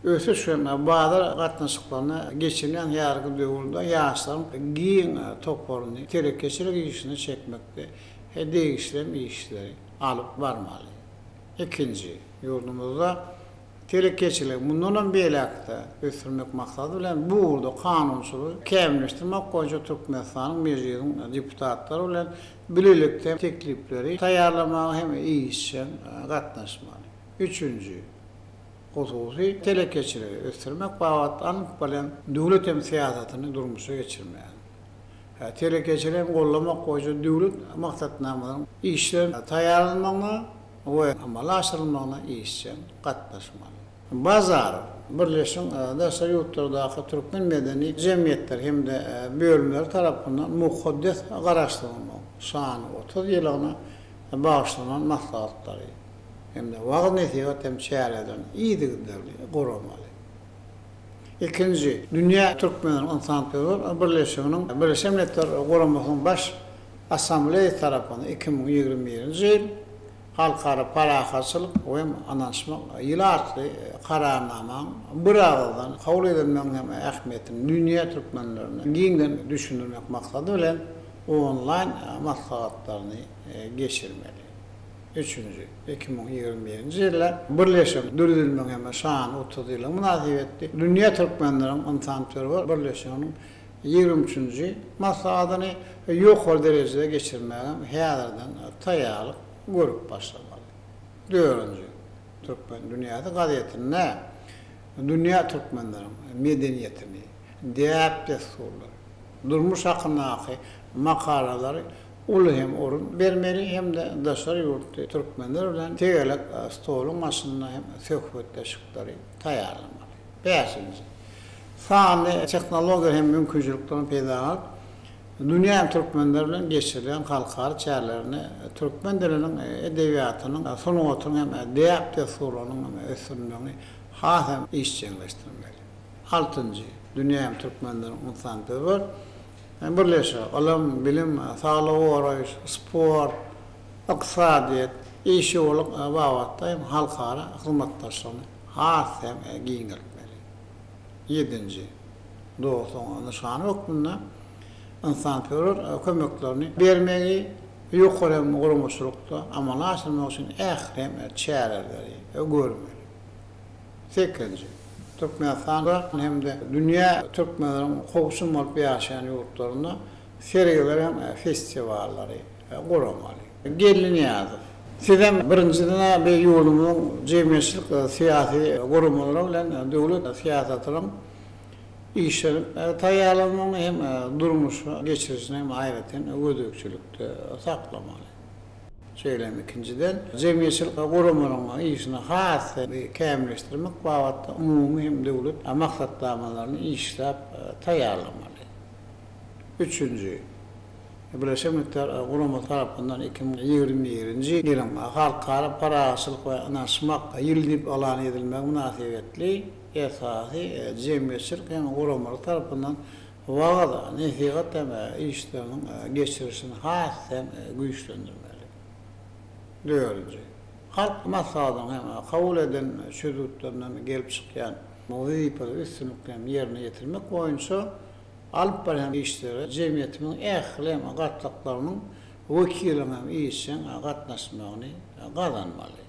ösüş we bazar gatnaşyklaryna geçilýän häzirki döwürde ýaşlaryň giň toparyny telekeçilik işine çekmekde degişli işleri alyp barmaly. Ikinji, ýurdumyzda Telekeçiligi mundanam beýläk-de ösdürmek maksady bilen bu ugurda kanunçylygy kämilleşdirmek boýunça Türkmenistanyň Mejlisiň deputatlary bilen bilelikde teklipleri taýýarlamaga hem işjeň gatnaşmaly. Üçünji, hususy telekeçiligi ösdürmek babatda alnyp barylýan döwlet hem syýasatyny durmuşa geçirmäge, telekeçiligi goldamak boýunça döwlet maksatnamalaryň işlenip taýýarlanmagyna, we amala aşyrylmagyna işjeň gatnaşmaly. Bazarow, Birleşigiň daşary ýurtlardaky türkmen medeni jemgyýetleri hem-de bölümleri tarapyndan mukaddes Garaşsyzlygymyzyň şanly 30 ýyllygyna bagyşlanan maslahatlary hem-de wagyz-nesihat hem çärelerini yzygiderli guramaly. Ikinji, Dünýä türkmenleriniň ynsanperwer birleşiginiň Birleşen Milletler Guramasynyň Baş Assambleýasy tarapyndan 2021-nji ýyl Halkara parahatçylyk we ynanyşmak ýyly atly Kararnamaň biragyzdan kabul edilmeginiň hem ähmiýetini dünýä türkmenlerine giňden düşündirmek maksady bilen onlaýn maslahatlaryny geçirmeli. Üçünji, 2021-nji ýylda Birleşigiň döredilmegi hem şanly 30 ýyllygy mynasybetli Dünýä türkmenleriniň ynsanperwer birleşiginiň 23-nji maslahatyny ýokary derejede geçirmäge häzirden taýýarlyk görüp başlamaly. Dördünji, Türkmen dünýäsi gazetinde dünýä türkmenleriň medeniýetini, däp-dessurlary, durmuş hakyndaky makalalary uly hem orun bermeli hem-de daşary ýurtly türkmenler bilen tegelek stoluň başynda hem söhbetdeşlikleri taýýarlamaly. Bäşinji, sanly tehnologiýa hem mümkinçiliklerini peýdalanyp, dünýä türkmenleri bilen geçirilýän halkara çärelerinde türkmen diliniň, edebiýatynyň, sungatynyň hem däp-dessurlarynyň hem ösdürilmegini has hem işjeňleşdirmeli. Altynjy, dünýä türkmenleriniň ynsanperwer Birleşigi, ylym, bilim, saglygy goraýyş, sport, ykdysadyýet, işewürlik babatda hem halkara hyzmatdaşlygyny has hem giňeltmeli. Ýedinji, dostlugyň nyşany hökmünde. ynsanperwer kömeklerini bermegi ýokary hem guramaçylykda amala aşyrmak üçin ähli hem çäreleri görmeli. Sekizinji. Türkmenistanda hem-de dünýä türkmenleriň kowçum bolup ýaşaýan ýurtlarynda sergiler hem festiwallary guramaly. Geldi Nyýazow, Sizem birinjiden-ä bir ýurdumyzyň jemgyýetçilik syýasy guramalary bilen döwlet syýasatynyň işlenip taýýarlanmagyny hem durmuşa geçirilişini hem aýratyn gözegçilikde saklamaly. Şeýle hem ikinjiden, jemgyýetçilik guramalaryň işini has kämilleşdirmek babatda umumy hem döwlet maksatnamalaryny işläp taýýarlamaly. Üçünji, Birleşen Milletler Guramasy tarapyndan 2021-nji ýylyň Halkara parahatçylyk we ynanyşmak ýyly diýip yglan edilmegi mynasybetli esasy jemgyýetçilik hem guramalar tarapyndan Wagyz, nesihat hem işleriniň geçirilişini has hem güýçlendirmeli. Dördünji. Halk Maslahatynyň hem kabul eden çözgütlerinden gelip çykýan wezipeleri üstünlikli hem ýerine ýetirmek boýunça alyp barýan işlere jemgyýetimiziň ähli hem gatlaklarynyň wekiliniň hem işjeň gatnaşmagyny gazanmaly.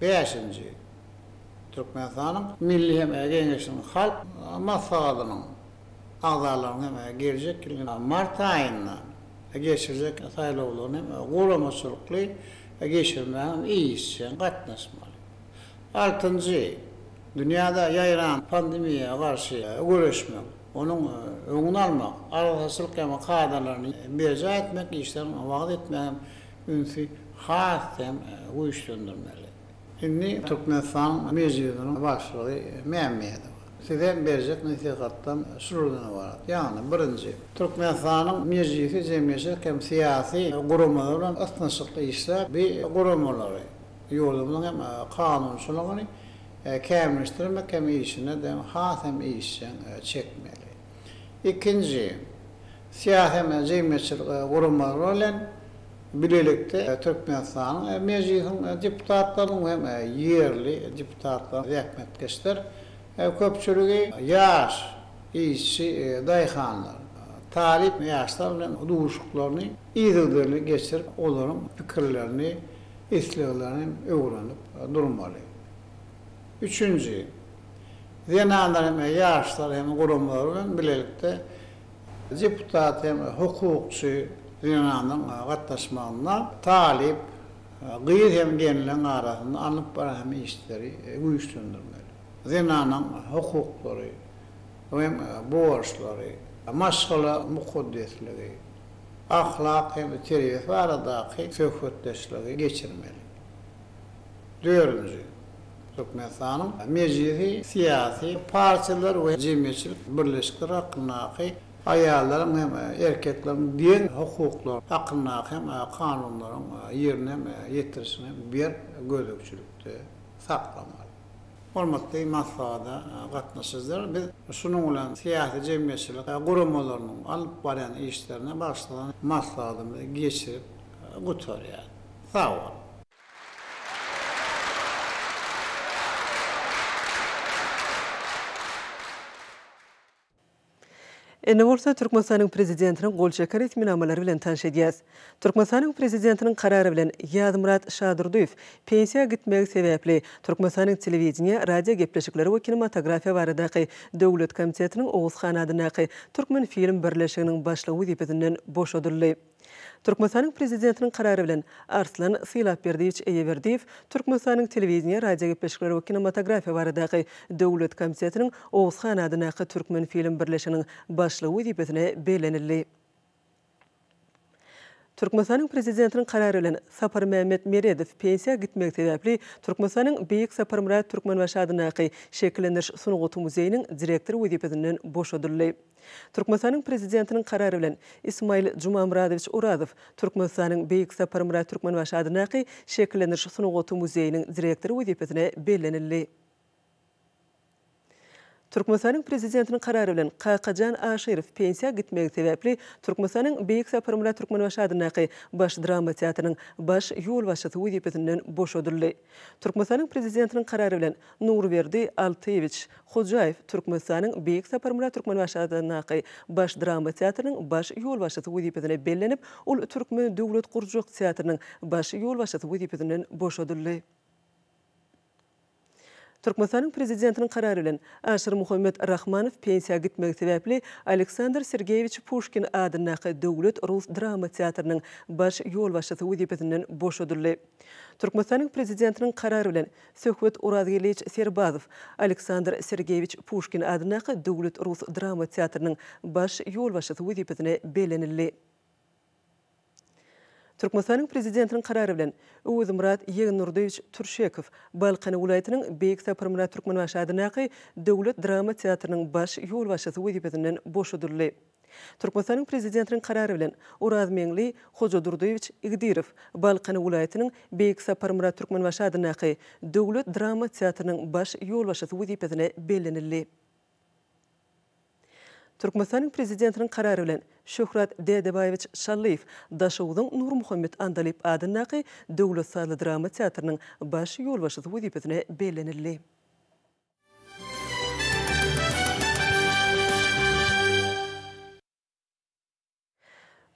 Bäşinji. Türkmenistanyň Milli hem Geňeşiniň Halk Maslahatynyň agzalarynyň hem geljek ýylyň mart aýynda geçiriljek saýlawlaryny hem guramaçylykly geçirmäge hem işjeň gatnaşmaly. Altynjy, dünýäde ýaýran pandemiýa garşy göreşmek, onuň öňüni almak, arassaçylyk hem kadalaryny berjaý etmek işlerini wagyz etmäge hem ünsi has hem güýçlendirmeli. Indi Türkmenistanyň Mejlisiniň Başlygy Mämmedowa. Size berjek nesihatlam şulardan ybarat. Ýagny, birinji, Türkmenistanyň Mejlisi jemgyýetçilik hem syýasy guramalar bilen ysnyşykly işläp, bi guramalary ýurdumyzyň hem kanunçylygyny kämilleşdirmek hem işine-de has hem işjeň çekmeli. Ikinji, syýasy hem jemgyýetçilik guramalary bilen Bilelikde Türkmenistanyň Mejlisiniň deputatlarynyň hem ýerli deputatlaryň zähmetkeşler köpçüligi, ýaş işçi daýhanlar, talyp ýaşlar bilen duşuşyklaryny yzygiderli geçirip, olaryň pikirlerini, isleglerini hem öwrenip durmaly. Üçünji, zenanlar hem ýaşlar hem guramalary bilen bilelikde Deputat hem hukukçy zenanyň gatnaşmagynda talyp gyz hem gelinleň arasynda alnyp baran hem işleri güýçlendirmeli. Zenanyň hukuklary hem borçlary, maşgala mukaddesligi, ahlak hem terbiýesi baradaky söhbetdeşligi geçirmeli. Dördünji, Türkmenistanyň Mejlisi syýasy partiýalar we jemgyýetçilik birleşikler hakyndaky aýallaryň hem erkekleriň deň hukuklary hakyndaky hem kanunlaryň ýerine ýetirilişini berk gözegçilikde saklamaly. Hormatly maslahata gatnaşyjylar, biz şunuň bilen syýasy-jemgyýetçilik guramalarynyň alyp barýan işlerine bagyşlanan maslahatymyzy geçirip gutarýarys. Sag boluň! Indi bolsa Türkmenistanyň Prezidentiniň gol çeken resminamalary bilen tanyş edýäs. Türkmenistanyň Prezidentiniň Karary bilen Ýazmyrat Şadurdyýew pensiýa gitmegi sebäpli Türkmenistanyň Telewideniýe, radiogepleşikleri we kinematografiýa baradaky döwlet komitetiniň Oguzhan adyndaky Türkmenfilm birleşiginiň başlygy wezipesinden boşadyldy. Türkmenistanyň Prezidentiniň Karary bilen, Arslan Sylapberdiýewiç Eýeberdiýew Türkmenistanyň Telewideniýe, radiogepleşikler we kinematografiýa baradaky döwlet komitetiniň Oguzhan adyndaky Türkmenfilm birleşiginiň başlygy wezipesine bellenildi. Türkmenistanyň Prezidentiniň Karary bilen, Saparmämmet Meredow pensiýa gitmegi sebäpli Türkmenistanyň Beýik Saparmyrat Türkmenbaşy adyndaky Şekillendiriş sungaty muzeýiniň direktory wezipesinden boşadyldy. Türkmenistanyň Prezidentiniň Karary bilen, Ismail Jumamyradowiç Orazow Türkmenistanyň Beýik Saparmyrat Türkmenbaşy adyndaky Şekillendiriş sungaty muzeýiniň direktory wezipesine bellenildi. Türkmenistanyň Prezidentiniň Karary bilen, Kakajan Aşyrow pensiýa gitmegi sebäpli Türkmenistanyň Beýik Saparmyrat Türkmenbaşy adyndaky Baş drama teatrynyň baş ýolbaşçysy wezipesinden boşadyldy. Türkmenistanyň Prezidentiniň Karary bilen, Nurberdi Altyýewiç Hojaýew Türkmenistanyň Beýik Saparmyrat Türkmenbaşy adyndaky Baş drama teatrynyň baş ýolbaşçysy wezipesine bellenip, ol Türkmen döwlet gurjak teatrynyň baş ýolbaşçysy wezipesinden boşadyldy. Türkmenistanyň Prezidentiniň Karary bilen, Aşyrmuhammet Rahmanow pensiýa gitmegi sebäpli Aleksandr Sergeýewiç Puşkin adyndaky Döwlet rus drama teatrynyň baş ýolbaşçysy wezipesinden boşadyldy. Türkmenistanyň Prezidentiniň Karary bilen, Söhbet Orazgeldiýewiç Serbazow Aleksandr Sergeýewiç Puşkin adyndaky Döwlet rus drama teatrynyň baş ýolbaşçysy wezipesine bellenildi. Türkmenistanyň Prezidentiniň Karary bilen, Öwezmyrat Ýegennurdyýewiç Türşekow Balkan welaýatynyň Beýik Saparmyrat Türkmenbaşy adyndaky Döwlet drama teatrynyň baş ýolbaşçysy wezipesinden boşadyldy. Türkmenistanyň Prezidentiniň Karary bilen, Orazmeňli Hojadurdyýewiç Igdirow Balkan welaýatynyň Beýik Saparmyrat Türkmenbaşy adyndaky Döwlet drama teatrynyň baş ýolbaşçysy wezipesine bellenildi. Türkmenistanyň Prezidentiniň Karary bilen, Şöhrat Dädebaýewiç Şallyýew Daşoguzyň Nurmuhammet Andalyp adyndaky Döwlet sazly-drama teatrynyň baş ýolbaşçysy wezipesine bellenildi.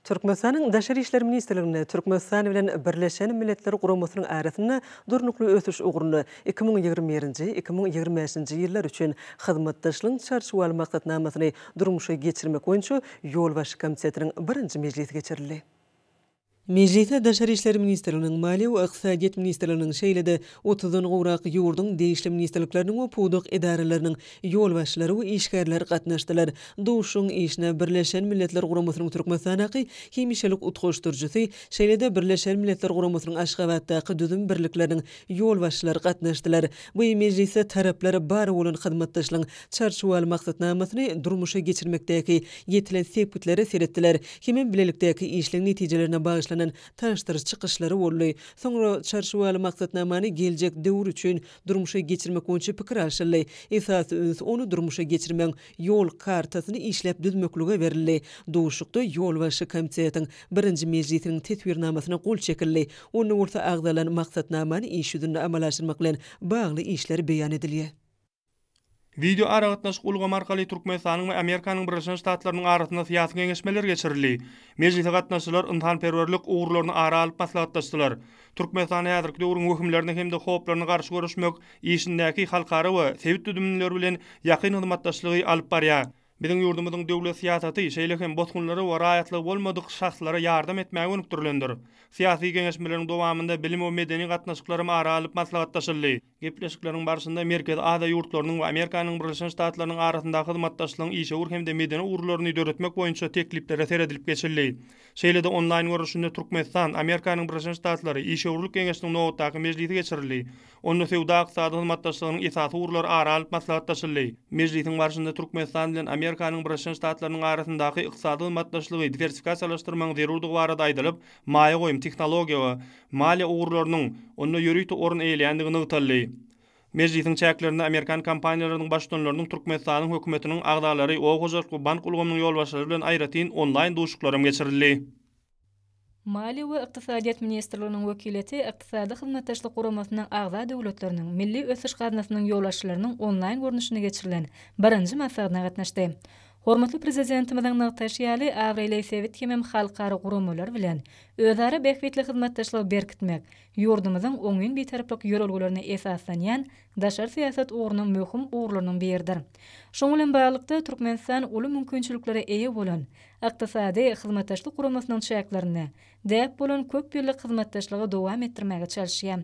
Türkmenistanyň Daşary işler ministrliginde Türkmenistan bilen Birleşen Milletler Guramasynyň arasynda durnukly ösüş ugrunda 2021-nji, 2025-nji ýyllar üçin hyzmatdaşlygyň çarçuwaly maksatnamasyny durmuşa geçirmek boýunça Ýolbaşçy komitetiniň birinji mejlisi geçirildi. Mejlise Daşary işler ministrliginiň, Maliýe we ykdysadyýet ministrliginiň, şeýle-de otuzdan gowrak ýurduň degişli ministrlikleriniň we pudak edaralarynyň ýolbaşçylary we işgärleri gatnaşdylar. Duşuşygyň işine Birleşen Milletler Guramasynyň Türkmenistandaky hemişelik utgaşdyryjysy, şeýle-de Birleşen Milletler Guramasynyň Aşgabatdaky düzüm birlikleriniň ýolbaşçylary gatnaşdylar. Bu mejlisde taraplar bar bolan hyzmatdaşlygyň çarçuwaly maksatnamasyny durmuşa geçirmekdäki ýetilen sepgitlere seretdiler hemem bilelikdäki işleň netijelerine bagyşlanan tanyşdyryş çykyşlary boldy. Soňra çarçuwaly maksatnamany geljek döwür üçin durmuşa geçirmek boýunça pikir alşyldy. Esasy üns ony durmuşa geçirmegiň ýol kartasyny işläp düzmeklige berildi. Duşuşykda ýolbaşçy komitetiň birinji mejlisiniň teswirnamasyna gol çekildi. Onda bolsa agzalan maksatnamany iş ýüzünde amala aşyrmak bilen bagly işler beýan edilýär. Wideoaragatnaşyk ulgamy arkaly Türkmenistanyň we Amerikanyň Birleşen Ştatlarynyň arasynda syýasy geňeşmeler geçirildi. Mejlise gatnaşyjylar ynsanperwerlik ugurlaryny ara alyp maslahatlaşdylar. Türkmenistan häzirki döwrüň wehimlerine hem-de howplaryna garşy göreşmek işindäki halkara we sebit düzümleri bilen ýakyn hyzmatdaşlygy alyp barýar. Biziň ýurdumyzyň döwlet syýasaty, şeýle hem bosgunlara we raýatlygy bolmadyk şahslara ýardam etmäge gönükdirilendir. Syýasy geňeşmeleriň dowamynda bilim we medeni gatnaşyklaram ara alnyp maslahatlaşyldy. Gepleşikleriň barşynda Merkezi Aziýa ýurtlarynyň we Amerikanyň Birleşen Ştatlarynyň arasyndaky hyzmatdaşlygyň işewür hem-de medeni ugurlaryny döretmek boýunça tekliplere seredilip geçildi. Şeýle-de onlaýn görnüşinde Türkmenistan, Amerikanyň Birleşen Ştatlary işewürlik geňeşiniň nobatdaky mejlisi geçirildi. Onda söwda-ykdysady hyzmatdaşlygynyň esasy ugurlary ara alnyp maslahatlaşyldy. Mejlisiň barşynda Türkmenistan bilen Amerikanyň Birleşen Ştatlarynyň arasyndaky ykdysady hyzmatdaşlygy diwersifikasiýalaşdyrmagyň zerurdygy barada aýdylyp, maýa goýum, tehnologiýa we maliýe ugurlarynyň onda ýörite orun eýeleýändigi nygtaldy. Mejlisiň çäklerinde amerikan kompaniýalarynyň baştutanlarynyň Türkmenistanyň Hökümetiniň agzalary, oba hojalyk we bank ulgamynyň ýolbaşçylary bilen aýratyn onlaýn duşuşyklaram geçirildi. Maliýe we ykdysadyýet ministrliginiň wekiliýeti Ykdysady Hyzmatdaşlyk Guramasynyň agza döwletleriniň Milli ösüş gaznasynyň ýolbaşçylarynyň onlaýn görnüşinde geçirilen birinji maslahatyna gatnaşdy. Hormatly Prezidentimiziň nygtaýşy ýaly, abraýly sebit hemem halkara guramalar bilen özara bähbitli hyzmatdaşlygy berkitmek ýurdumyzyň oňyn Bitaraplyk ýörelgelerine esaslanýan daşary syýasat ugrunyň möhüm ugurlarynyň biridir. Şunuň bilen baglylykda, Türkmenistan uly mümkinçiliklere eýe bolan Ykdysady Hyzmatdaşlyk Guramasynyň çäklerinde däp bolan köp ýyllyk hyzmatdaşlygy dowam etdirmäge çalyşýar.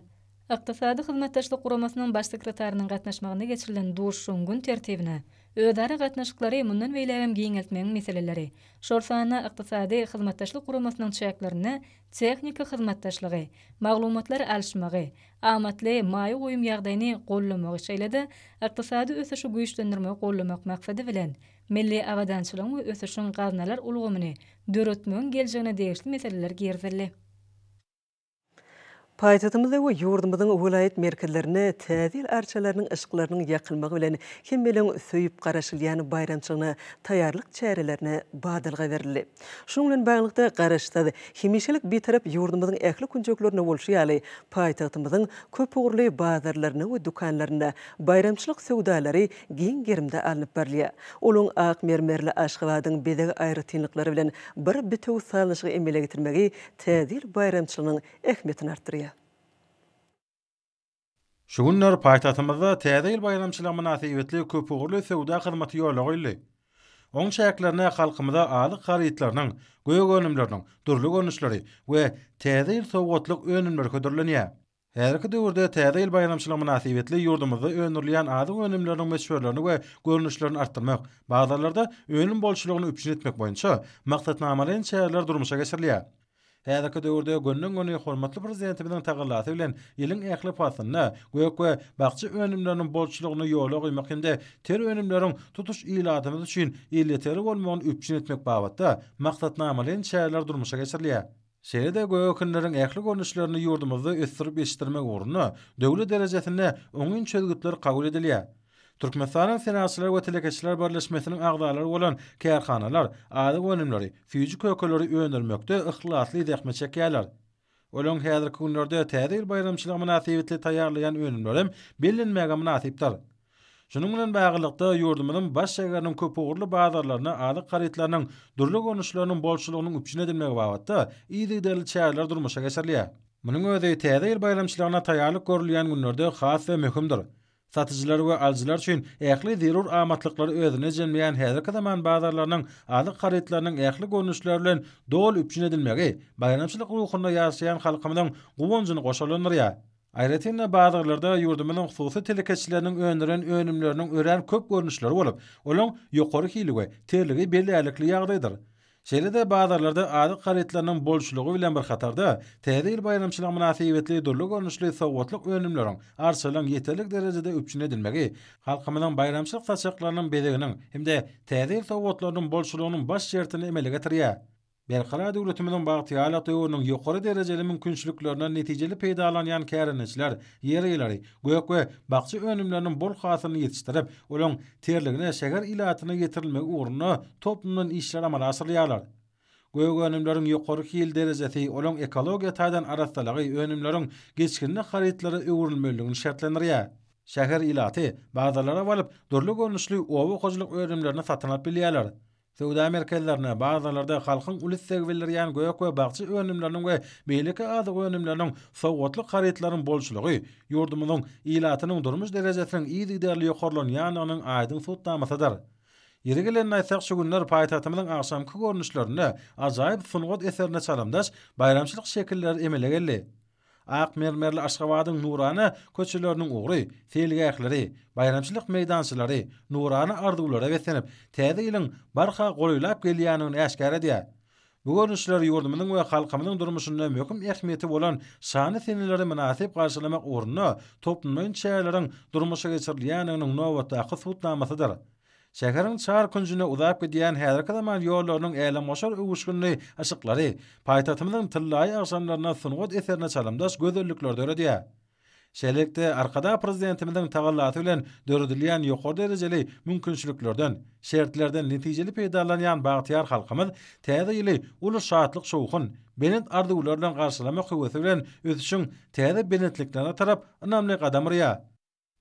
Ykdysady Hyzmatdaşlyk Guramasynyň Baş sekretarynyň gatnaşmagynda geçirilen duşuşygyň gün tertibine özara gatnaşyklary mundan beýlägem giňeltmegiň meseleleri, şol sanda Ykdysady Hyzmatdaşlyk Guramasynyň çäklerinde tehniki hyzmatdaşlygy, maglumatlary alyşmagy, amatly maýa goýum ýagdaýyny goldamagy, şeýle-de ykdysady ösüşi güýçlendirmegi goldamak maksady bilen, milli abadançylygyň we ösüşiň gaznalar ulgamyny döretmegiň geljegine degişli meseleler girizildi. Paýtagtymyzda we ýurdumyzyň welaýat merkezlerinde Täze ýyl arçalarynyň yşyklarynyň ýakylmagy bilen hemmeleň söýüp garaşylýan baýramçylygyna taýýarlyk çärelerine badalga berildi. Şunuň bilen baglylykda, Garaşsyz, hemişelik Bitarap ýurdumyzyň ähli künjeklerinde bolşy ýaly, paýtagtymyzyň köpugurly bazarlarynda we dükanlarynda baýramçylyk söwdalary giň gerimde alnyp barylýar. Olaryň ak mermerli Aşgabadyň bezeg aýratynlyklary bilen bir bitewi sazlaşygy emele getirmegi Täze ýyl baýramçylygynyň ähmiýetini artdyrýar. Şu günler paýtagtymyzda Täze ýyl baýramçylygy mynasybetli köpugurly söwda hyzmaty ýola goýuldy. Oň çäklerinde halkymyza azyk harytlarynyň, gök önümleriniň dürli görnüşleri we Täze ýyl sowgatlyk önümleri hödürlenýär. Häzirki döwürde Täze ýyl baýramçylygy mynasybetli ýurdumyzda öndürilýän azyk önümleriniň möçberlerini we görnüşlerini artdyrmak, bazarlarda önüm bolçulygyny üpjün etmek boýunça maksatnamalaýyn çäreler durmuşa geçirilýär. Häzirki döwürde gönden-göni hormatly Prezidentimiziň tagallasy bilen ýylyň ähli paslynda gök we bakja önümleriniň bolçulygyny ýola goýmak hem-de ter önümleriň tutuş ilatymyz üçin elýeterli bolmagyny üpjün etmek babatda maksatnamalaýyn çäreler durmuşa geçirilýär. Şeýle-de gök ekinleriň ähli görnüşlerini ýurdumyzda ösdürip ýetişdirmek ugrunda döwlet derejesinde oňyn çözgütler kabul edilýär. Türkmenistanyň Senagatçylar we telekeçiler birleşmesiniň agzalary bolan kärhanalar azyk önümleri, süýji-kökeleri öndürmekde yhlasly zähmet çekýärler. Olaryň häzirki günlerde Täze ýyl baýramçylygy mynasybetli taýýarlaýan önümlerem bellenmäge mynasypdyr. Şunuň bilen baglylykda, ýurdumyzyň baş şägeriniň köpugurly bazarlarynda azyk harytlarynyň dürli görnüşleriniň bolçulygynyň üpjün edilmegi babatda yzygiderli çäreler durmuşa geçirilýär. Munuň özi Täze ýyl baýramçylygyna taýýarlyk görülýän günlerde has-da möhümdir. Satyjylar we alyjylar üçin ähli zerur amatlyklary özünde jemleýän häzirki zaman bazarlarynyň azyk harytlarynyň ähli görnüşleri bilen doly üpjün edilmegi baýramçylyk ruhunda ýaşaýan halkymyzyň guwanjyny goşalandyrýar. Aýratyn-da, bazarlarda ýurdumyzyň hususy telekeçileriniň öndüren önümleriniň örän köp görnüşleri bolup, olaň ýokary hili we terligi bellärlikli ýagdaýdyr. Şeýle-de bazarlarda azyk harytlarynyň bolçulygy bilen bir hatarda, Täze ýyl baýramçylygy mynasybetli dürli görnüşli sowgatlyk önümleriň, arçalaryň ýeterlik derejede üpjün edilmegi halkymyzyň baýramçylyk saçaklarynyň bezeginiň hem-de Täze ýyl sowgatlarynyň bolçulygynyň baş şertini emele getirýär. Berkarar döwletimiziň bagtyýarlyk döwrüniň ýokary derejeli mümkinçiliklerinden netijeli peýdalanýan kärendeçiler ýer eýeleri gök we bakja önümleriniň bol hasylyny ýetişdirip, olaryň terligine şäher ilatyna ýetirilmegi ugrunda toplumdan işler amala aşyrylýarlar. Gök önümleriň ýokary hil derejesi, olaryň ekologiýa taýdan arassalygy önümleriň geçginli harytlara öwrülmeliligini şertlendirýär. Şäher ilaty bazarlara baryp, dürli görnüşli oba hojalyk önümlerini satyn alyp bilýärler. Söwda merkezlerinde, bazarlarda halkyň uly isleg bildirýän gök we bakja önümleriniň we beýleki azyk önümleriniň, sowgatlyk harytlaryň bolçulygy ýurdumyzyň ilatynyň durmuş derejesiniň yzygiderli ýokarlanýandygynyň aýdyň subutnamasydyr. Ýeri gelende aýtsak, şu günler paýtagtymyzyň agşamky görnüşlerinde ajaýyp sungat eserine çalymdaş baýramçylyk şekilleri emele geldi. Ak mermerli Aşgabadyň nurana köçeleriniň ugry, seýilgähleri, baýramçylyk meýdançalary nurana arzuwlara beslenip, Täze ýylyň barha golaýlap gelýändigini äşgär edýär. Bu görnüşler ýurdumyzyň we halkymyzyň durmuşynda möhüm ähmiýeti bolan şanly seneleri mynasyp garşylamak ugrunda toplumlaýyn çäreleriň durmuşa geçirilýändiginiň nobatdaky subutnamasydyr. Şäheriň çar künjüne uzap gidýän häzirki zaman ýollarynyň älemgoşar öwüşginli yşyklary paýtagtymyzyň tyllaýy agşamlarynda sungat eserine çalymdaş gözellikleri döredýär. Şeýlelikde, Arkadag Prezidentimiziň tagallasy bilen döredilýän ýokary derejeli mümkinçiliklerden, şertlerden netijeli peýdalanýan bagtyýar halkymyz Täze ýyly uly şatlyk-şowhun, belent arzuwlar bilen garşylamak höwesi bilen ösüşiň täze belentliklerine tarap ynamly gadam urýar.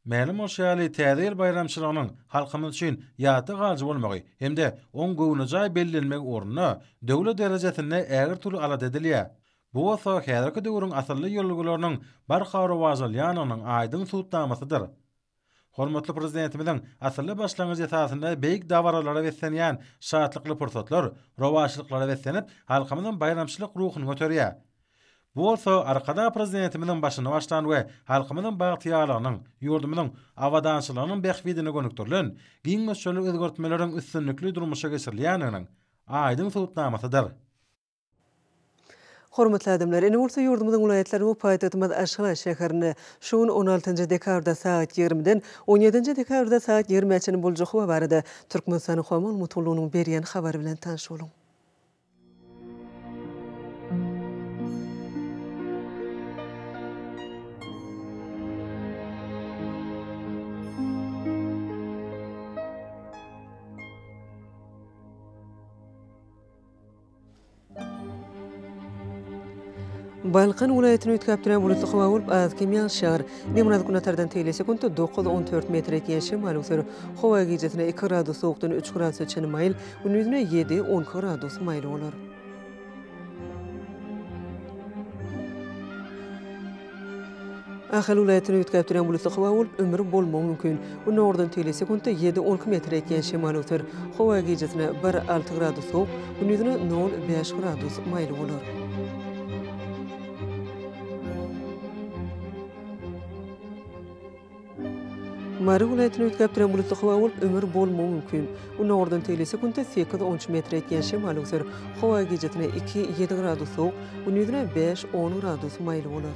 Mälim bolşy ýaly, Täze ýyl baýramçylygynyň halkymyz üçin ýatda galyjy bolmagy hem-de oň göwnejaý bellenmegi ugrunda döwlet derejesinde ägirt uly alada edilýär. Bu bolsa häzirki döwrüň asylly ýörelgeleriniň barha rowaçlanýandygynyň aýdyň subutnamasydyr. Hormatly Prezidentimiziň asylly başlangyjy esasynda beýik dabaralara beslenýän şatlykly pursatlar rowaçlyklara beslenip, halkymyzyň baýramçylyk ruhuny göterýär. Bu bolsa Arkadag Prezidentimiziň başyny başlan we halkymyzyň bagtyýarlygynyň, ýurdumyzyň abadançylygynyň bähbidine gönükdirilen giň möçberli özgertmeleriň üstünlikli durmuşa geçirilýändiginiň aýdyň subutnamasydyr. Hormatly adamlar, indi bolsa ýurdumyzyň welaýatlarynda we paýtagtymyz Aşgabat şäherinde şu gün on altynjy dekabrda sagat ýigrimiden on ýedinji dekabrda sagat ýigrimä çenli boljak howa barada Türkmenistanyň Howa maglumat gullugynyň berýän habary bilen tanyş boluň. Balkan welaýatyny üýtgäp durýan bulutly howa bolup, az-kem ýagyş ýagar. Demirgazyk günortadan tegelek sekuntda 9-14 metr ýetýän şemal öwser. Howa gijesine 2 gradus sowukdan 3 gradusa çenli maýyl, gündizine 7-12 gradus maýyl bolar. Ahal welaýatynda üýtgäp durýan bulutly howa bolup, ümür bolmagy mümkin. Günordan tegelek sekuntda 7-12 metr ýetýän şemal öwser. Howa gijesine bir, alty gradus sowuk, gündizine nol, bäş gradus maýyl bolar. Mary welaýatynda üýtgäp duran bulutly howa bolup, ümür bolmagy mümkin. Günordan tegelek sekuntda 8-13 metr ýetýän şemal öwser. Howa gijesine 2, 7 gradus sowuk, gündizine 5, 10 gradus maýyl bolar.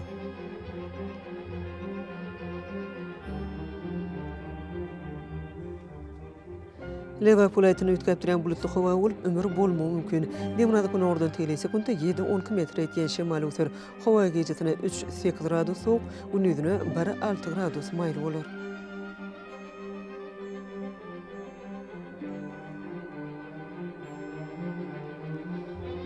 Lebap welaýatynda üýtgäp durýan bulutly howa bolup, ümür bolmagy mümkin. Demirgazyk-günordan tegelek sekuntda 7-12 metr ýetýän şemal öwser. Howa gijesine 3, 8 gradus sowuk, gündizine 1, 6 gradus maýyl bolar.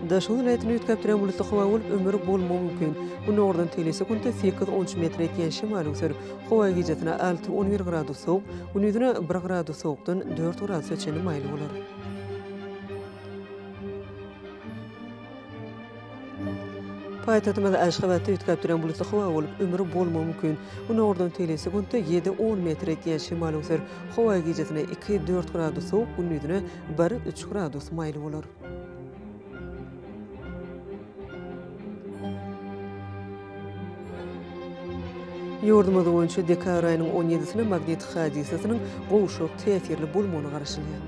Daşoguz welaýatynda üýtgäp durýan bulutly howa bolup, ümür bolmagy mümkin. Günordan tegelek sekuntda 8-13 metr ýetýän şemal öwser. Howa gijesine 6, 11 gradus sowuk, gündizine 1 gradus sowukdan 4 gradusa çenli maýyl bolar. Paýtagtymyz Aşgabatda üýtgäp durýan bulutly howa bolup, ümür bolmagy mümkin. Günordan tegelek sekuntda 7-10 metr ýetýän şemal öwser. Howa gijesine 2-4 gradus sowuk, gündizine 1-3 gradus maýyl bolar. Ýurdumyz boýunça dekabr aýynyň on ýedisine magnit hadysasynyň gowşak täsirli bolmagyna garaşylýar.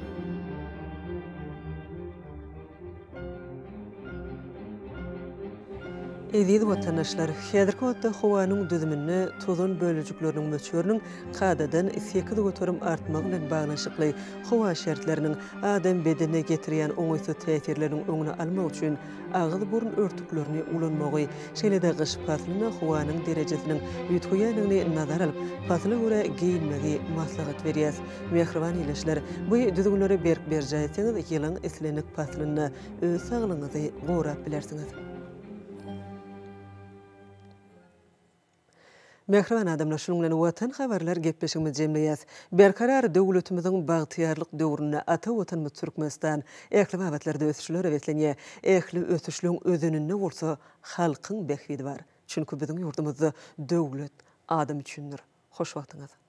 Eziz watandaşlar, häzirki wagtda howanyň düzüminde tozan bölejikleriniň möçberiniň kadadan 8% artmagy bilen baglanyşykly howa şertleriniň adam bedenine getirýän oňaýsyz täsirleriniň öňüni almak üçin agyz-burun örtüklerini ulanmagy, şeýle-de gyş paslynda howanyň derejesiniň üýtgeýändigini nazara alyp, pasyla görä geýinmegi maslahat berýäs. Mähriban ildeşler, bu düzgünleri berk berjaý etseňiz, ýylyň islendik paslynda öz saglygyňyzy gorap bilersiňiz. Mähriban adamlar, şunuň bilen Watan habarlar gepleşigimizi jemleýäs. Berkarar döwletimiziň bagtyýarlyk döwründe ata Watanymyz Türkmenistan ähli babatlarda ösüşlere beslenýär. Ähli ösüşleň özeninde bolsa halkyň bähbidi bar. Çünki biziň ýurdumyzda döwlet adam üçindir. Hoş wagtyňyz!